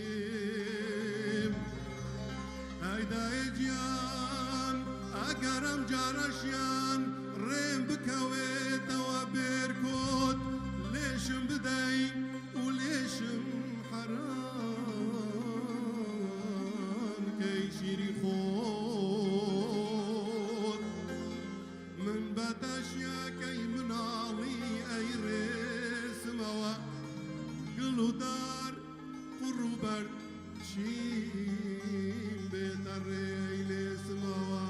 Ey dayê ciyan, eger em cara şiyan, rêm bikewê te we bêr kot, lêşim bidey û lêşim heram key şîrî xot. Min beteşiye key min alî ey rêsime we. Gil û dar, qur û berd, çîn bê te rê ey lêsime we.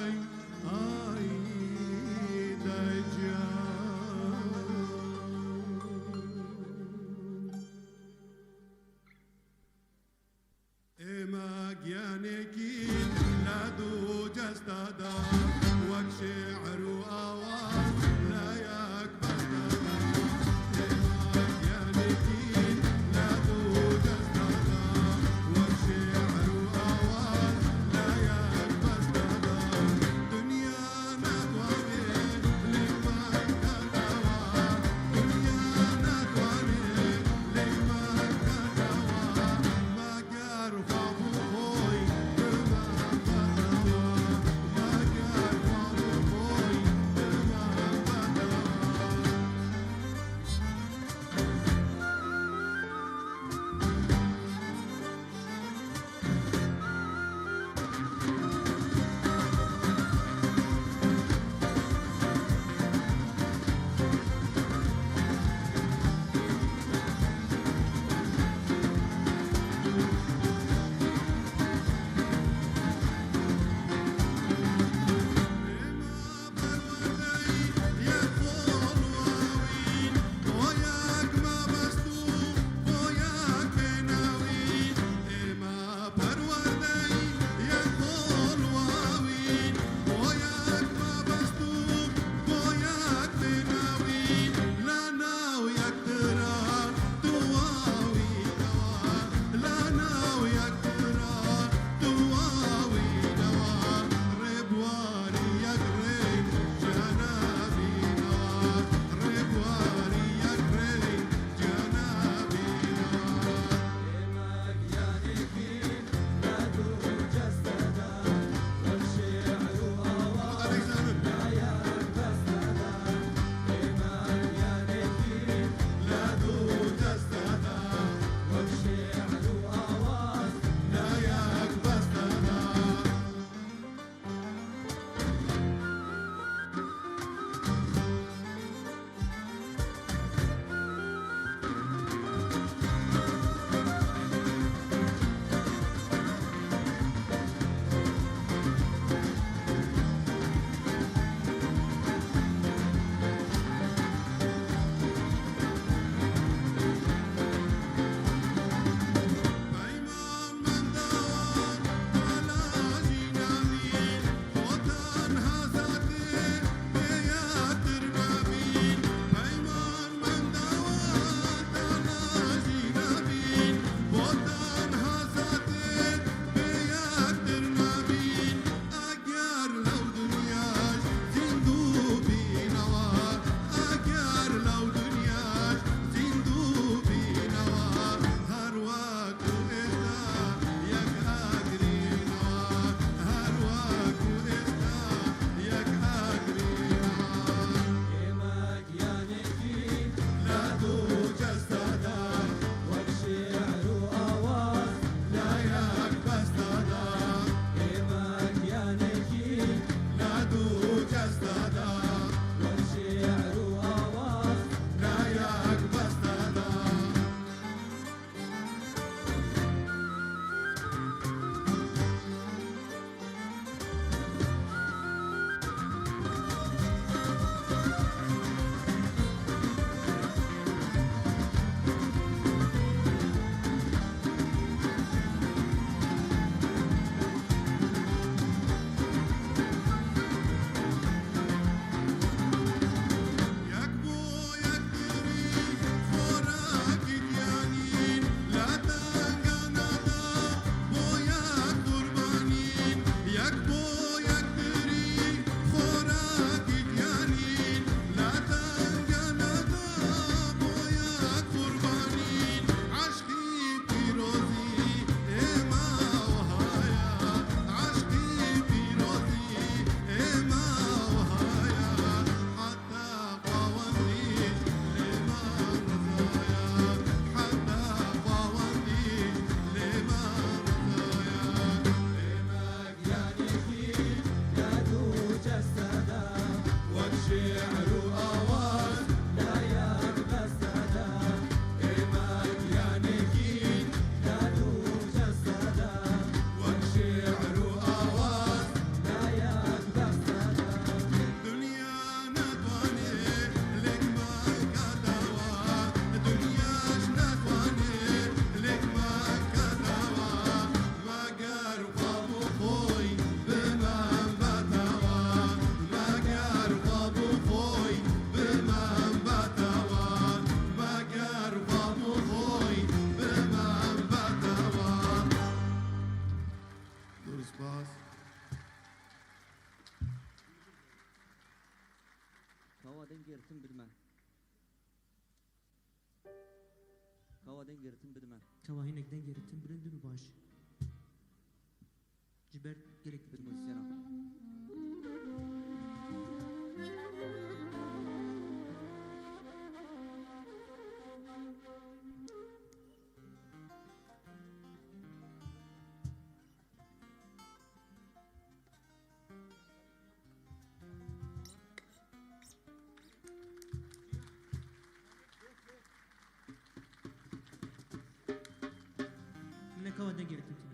Ay, ay, dayê ciyan. Bidime. Kewa hinek dengê ritim bilind in û baş. Ji ber gelek dibir muzîsyena. Min neka we dengê ritim tune.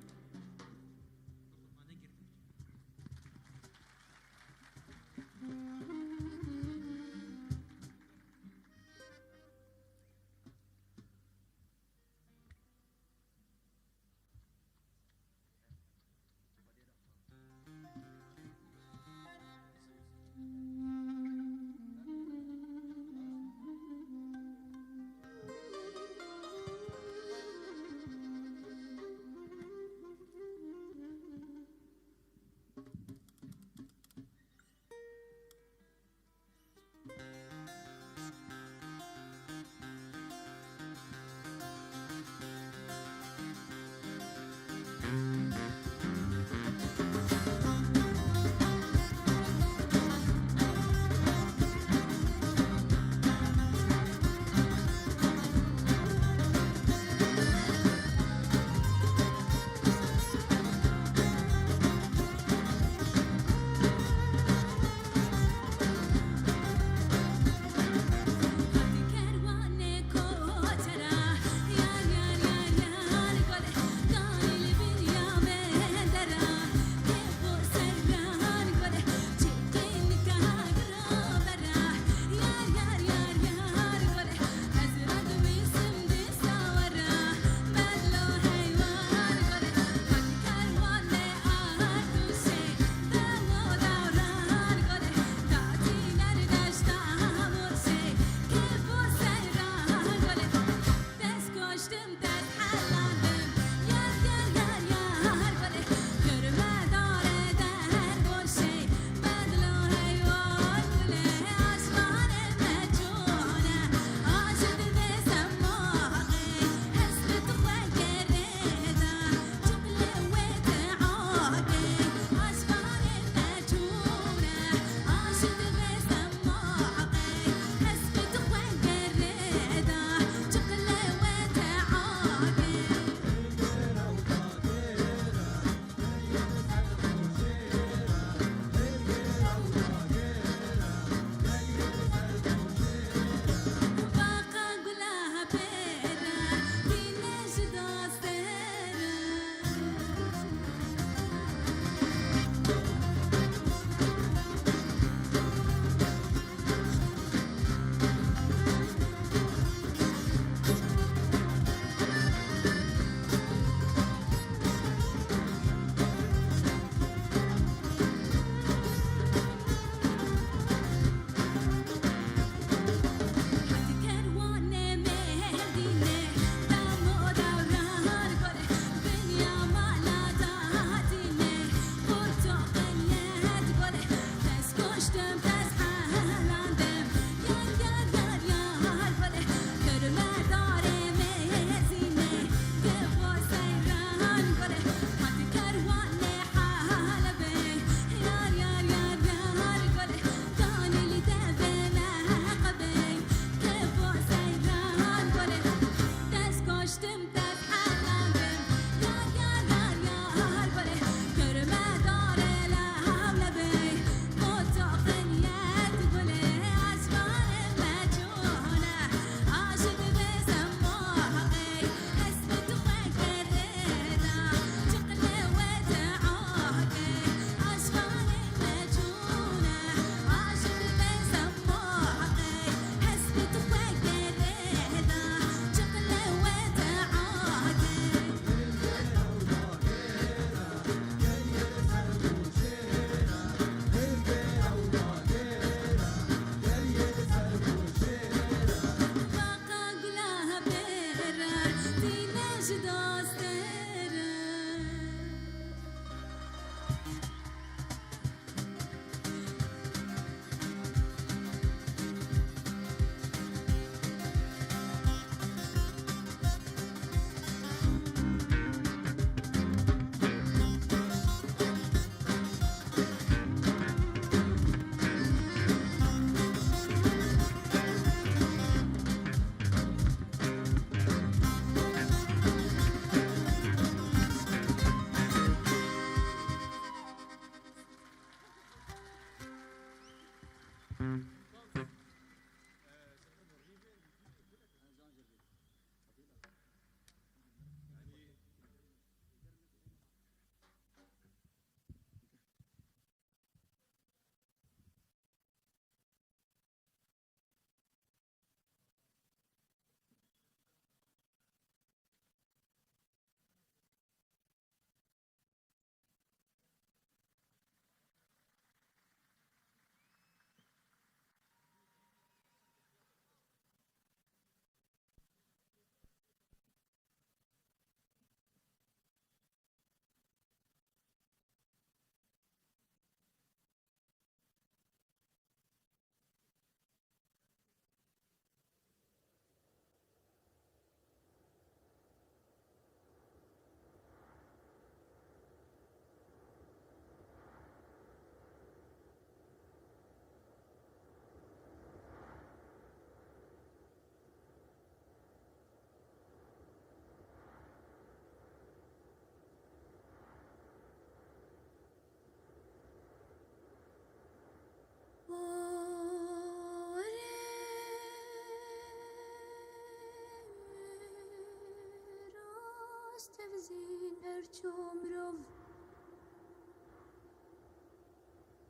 Tevzîn her ço mirov.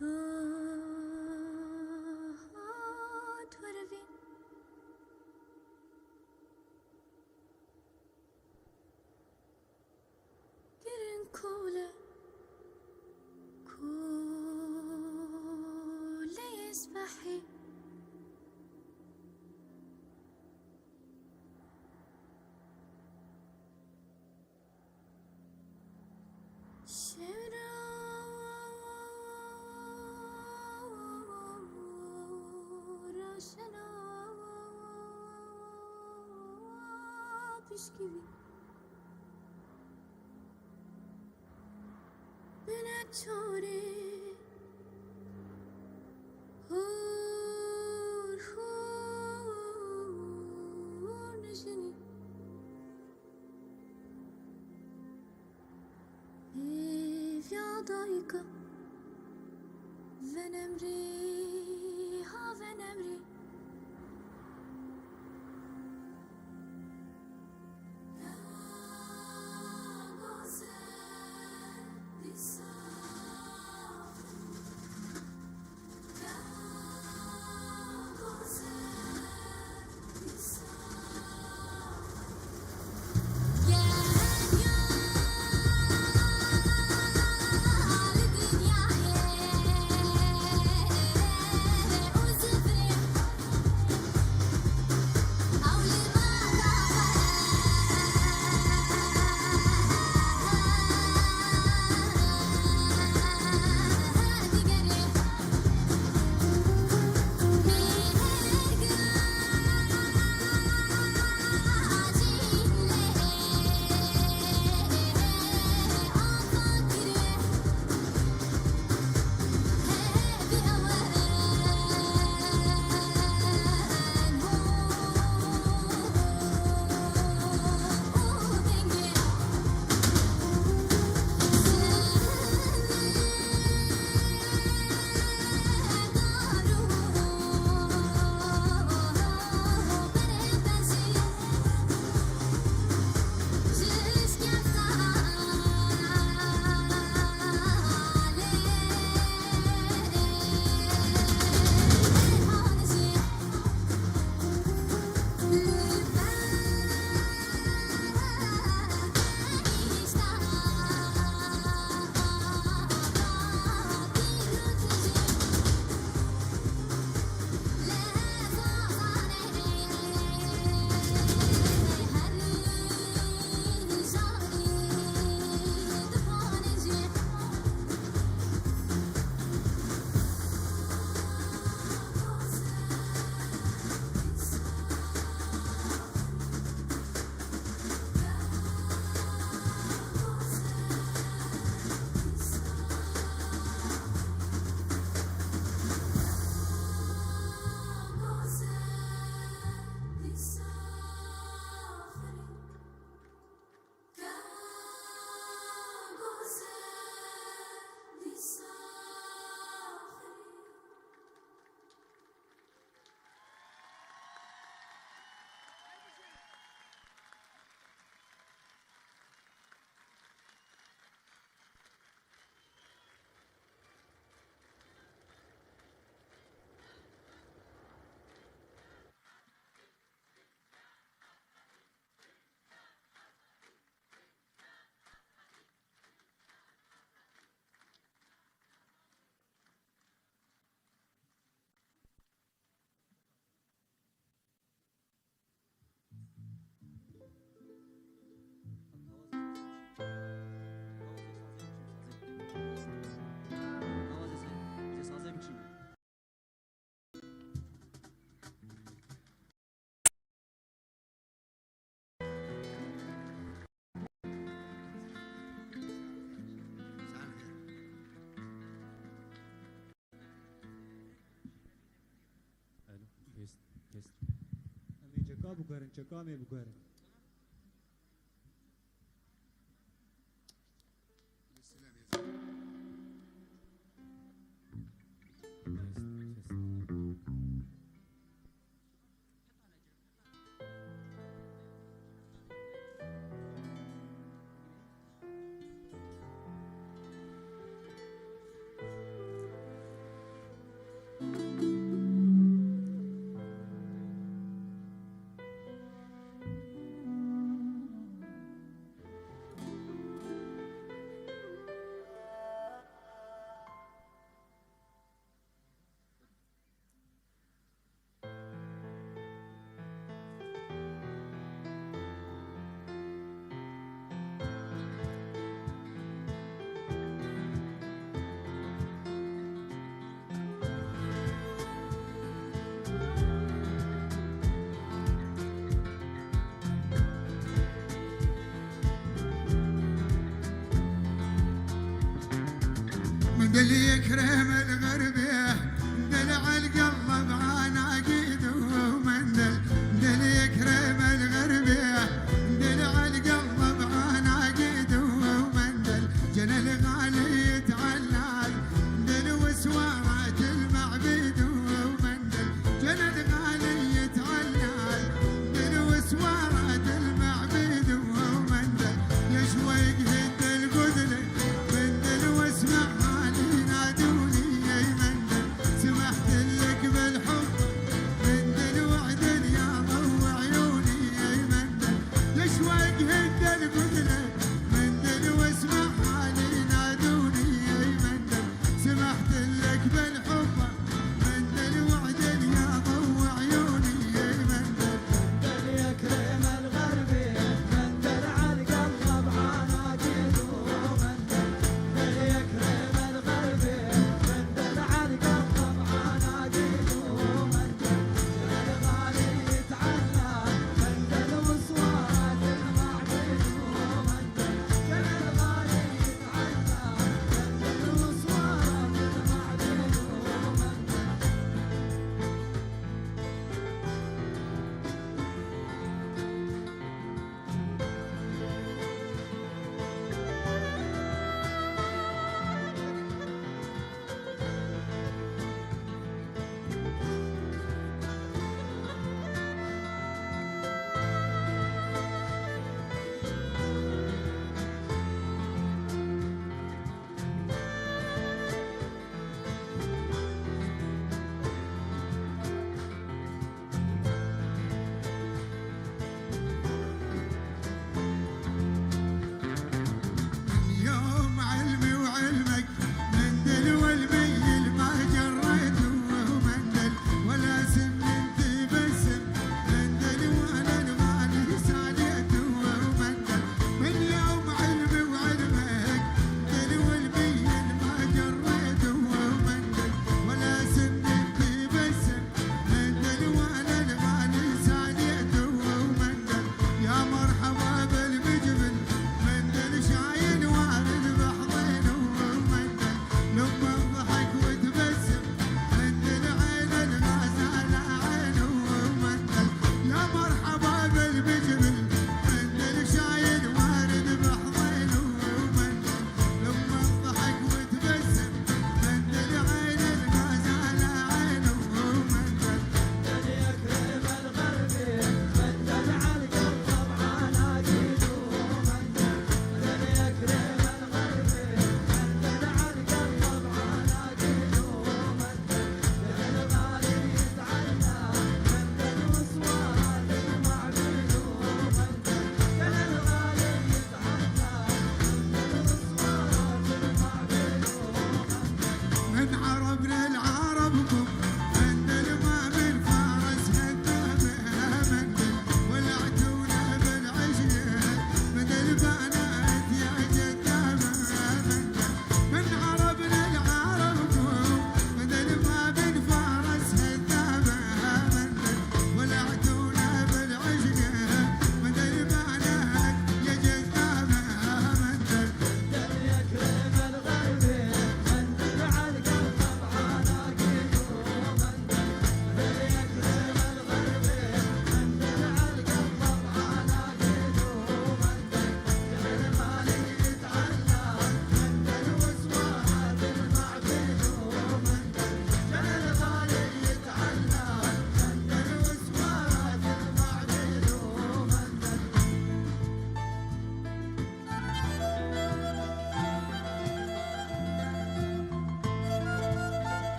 Dahat werivîn. Girin kole, kole yê sibehî. Şewra roşena pişkî vî. Bine çorê hûr hûr nijinî. Hêviya dayika venemrî, ha venemrî. Alo, test, test. Em ê çeka biguherin, çeka em ê biguherin. Test, test. دل يكرم الغربة، دل على القلب عنا قيد ومندل. دل يكرم الغربة، دل على القلب عنا قيد ومندل. جنى الغالي يتعلل، دل وسوارة المعبد ومندل. جنى الغالي يتعلل، دل وسوارة المعبد ومندل. يا شويق هد القدلة، مندل واسمع حالي نادوني يا مندل. سمحت لك بالحب، مندل وعدن يا ضو عيوني يا مندل. يا شويق هد القدلة، مندل واسمع حالي نادوني يا مندل. سمحت لك بالحب، مندل وعدن يا ضو عيوني يا مندل. مندل يا كريم الغربي، مندل على القلب عاناقيد ومندل. مندل يا كريم الغربي، مندل على القلب عاناقيد ومندل. الغالي يتعلى، مندل وصوات المعبد ومندل.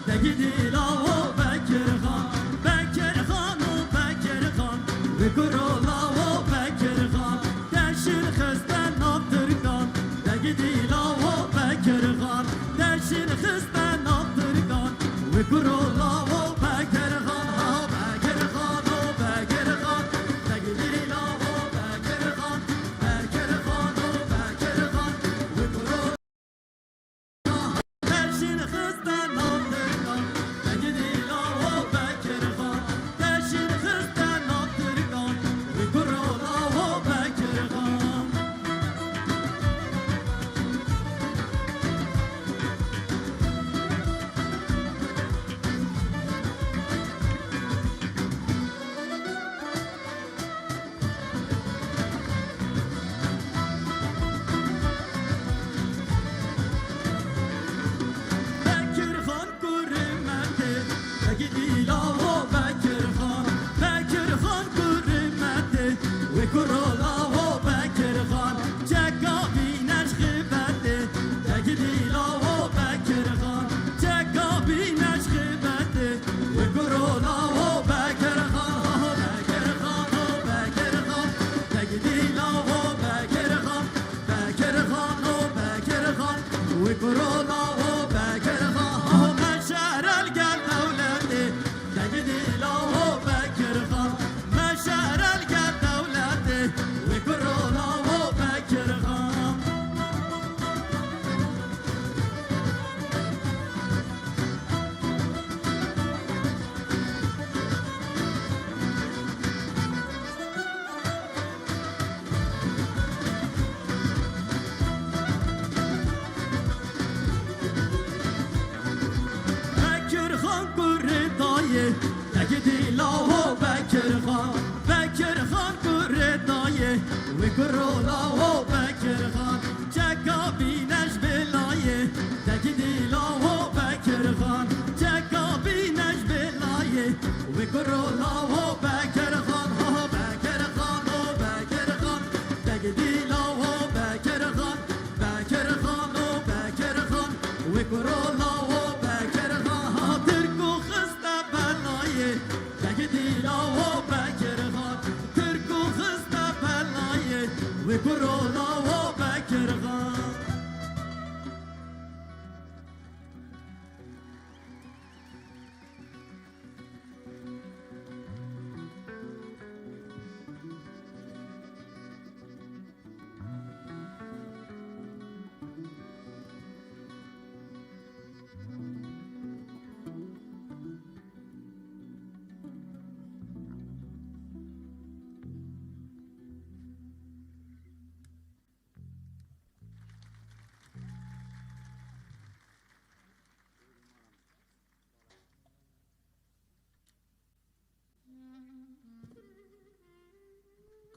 Te gidî lawo Bekirxan, Bekirxan û Bekirxan, wî kuro lawo Bekirxan, te şîn xiste nav tirkan. Te gidî lawo Bekirxan, te şîn xiste nav tirkan, wî kuro lawo Bekirxan, ha Bekirxan û Bekirxan, te gidî lawo Bekirxan, Bekirxan û Bekirxan, wî kuro Bekirxan kurê me tê, te gidî lawo Bekirxan, Bekirxan kurê me tê, wê kuro lawo Bekirxan, çeka bîne ji xêbetê, te gidî lawo Bekirxan, çeka bîne ji xêbetê, wê kuro lawo Bekirxan, Bekirxan û Bekirxan, te gidî lawo Bekirxan. Bekirxan û Bekirxan, wî kuro lawo Bekirxan, me şerel gel dewletê, te gidî lawo Bekirxan, me şerel gel dewletê, wî kuro lawo Bekirxan. Bekirxan kurê dayê, te gidî lawo Bekirxan. Bekirxan kurê dayê, wê kuro lawo Bekirxan. Çeka bîne ji bêlayê, te gidî lawo Bekirxan. Çeka bîne ji bêlayê, wê kuro lawo Bekirxan. Ha Bekirxan û Bekirxan, te gidî lawo Bekirxan. Bekirxan û Bekirxan, wê kuro lawo Bekirxan, ha Tirk û xiste belayê. Te gidî lawo Bekirxan, Tirk û xiste belayê, wê kuro lawo Bekirxan.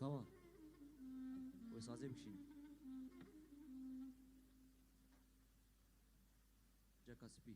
Kawa, wê sazê bikişîne. Ceka spî.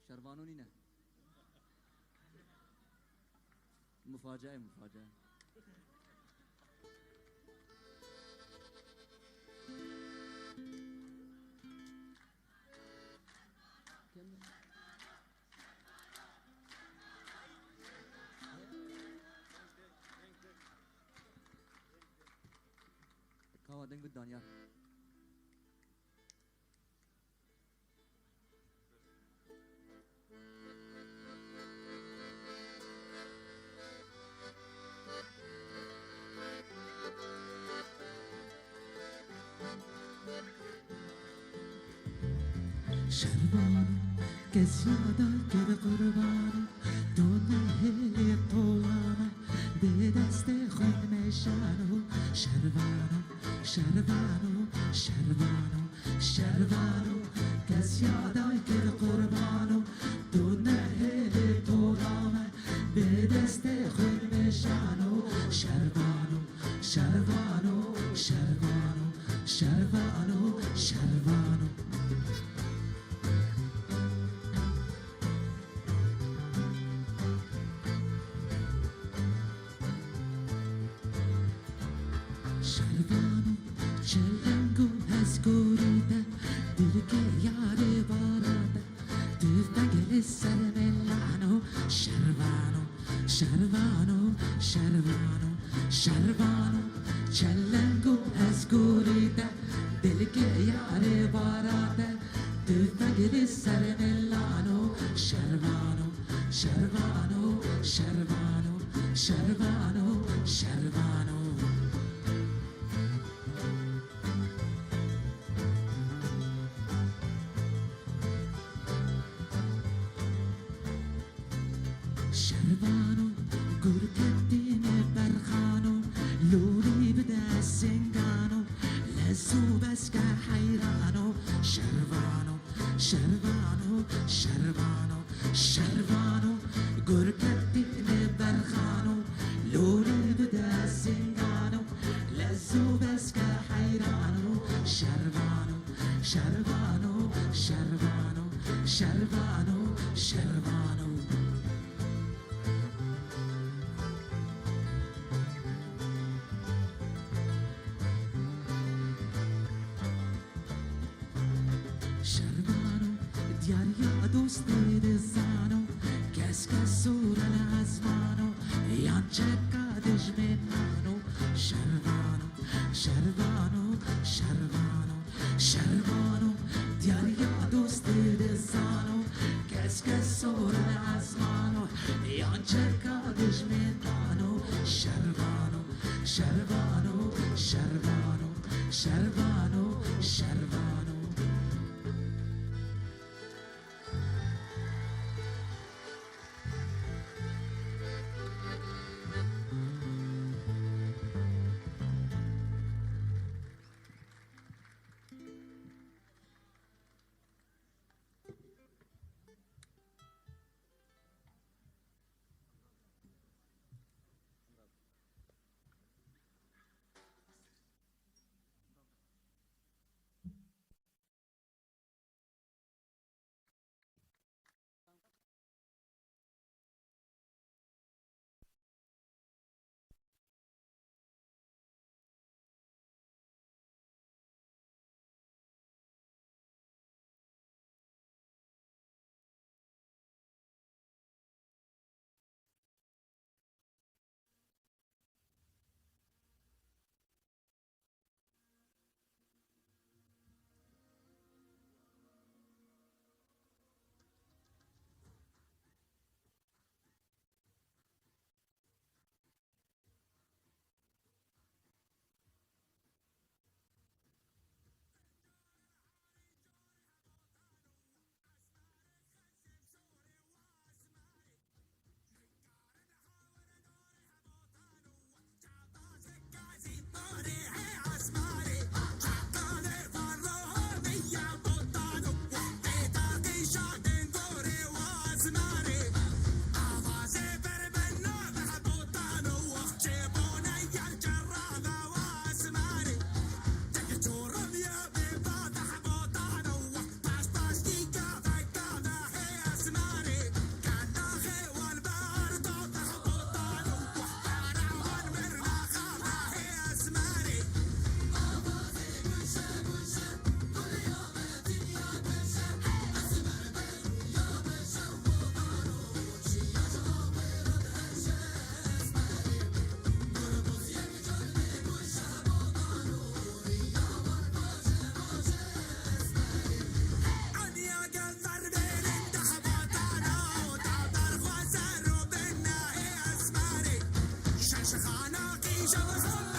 Şervano nîne. Mufacae, mufacae. Kawa deng bi Danyal. Şervano, kes yada kir qurbano, tu nehêlî tolana, bi destê xwe meşano. Şervano, şervano, şervano, şervano, kes yada kir qurbano, tu nehêlî tolana, bi destê xwe meşano. Şervano, şervano, şervano, şervano, şervano. Şervano, çeleng û hezgorî te, dilkê yarê bara te, tufek li ser melano. Şervano, şervano, şervano, şervano, çeleng û hezgorî te, dilkê yarê bara te, tufek li ser melano. Şervano, şervano, şervano, şervano, şervano. Şervano, gurketîne berxano, lûrî bide singano, lez û beske heyrano. Şervano, şervano, şervano, şervano, gurketîne berxano, lûrî bide singano, lez û beske heyrano. Şervano, şervano, şervano, şervano, şervano. Şervano, diyariya dostê dizano, kes kes sor li ezmano, yan çeka dijminano. Şervano, şervano, şervano, şervano, diyariya dostê dizano, kes kes sor li ezmano, yan çeka dijminano. Şervano, şervano, şervano, şervano, şervano. Şaxan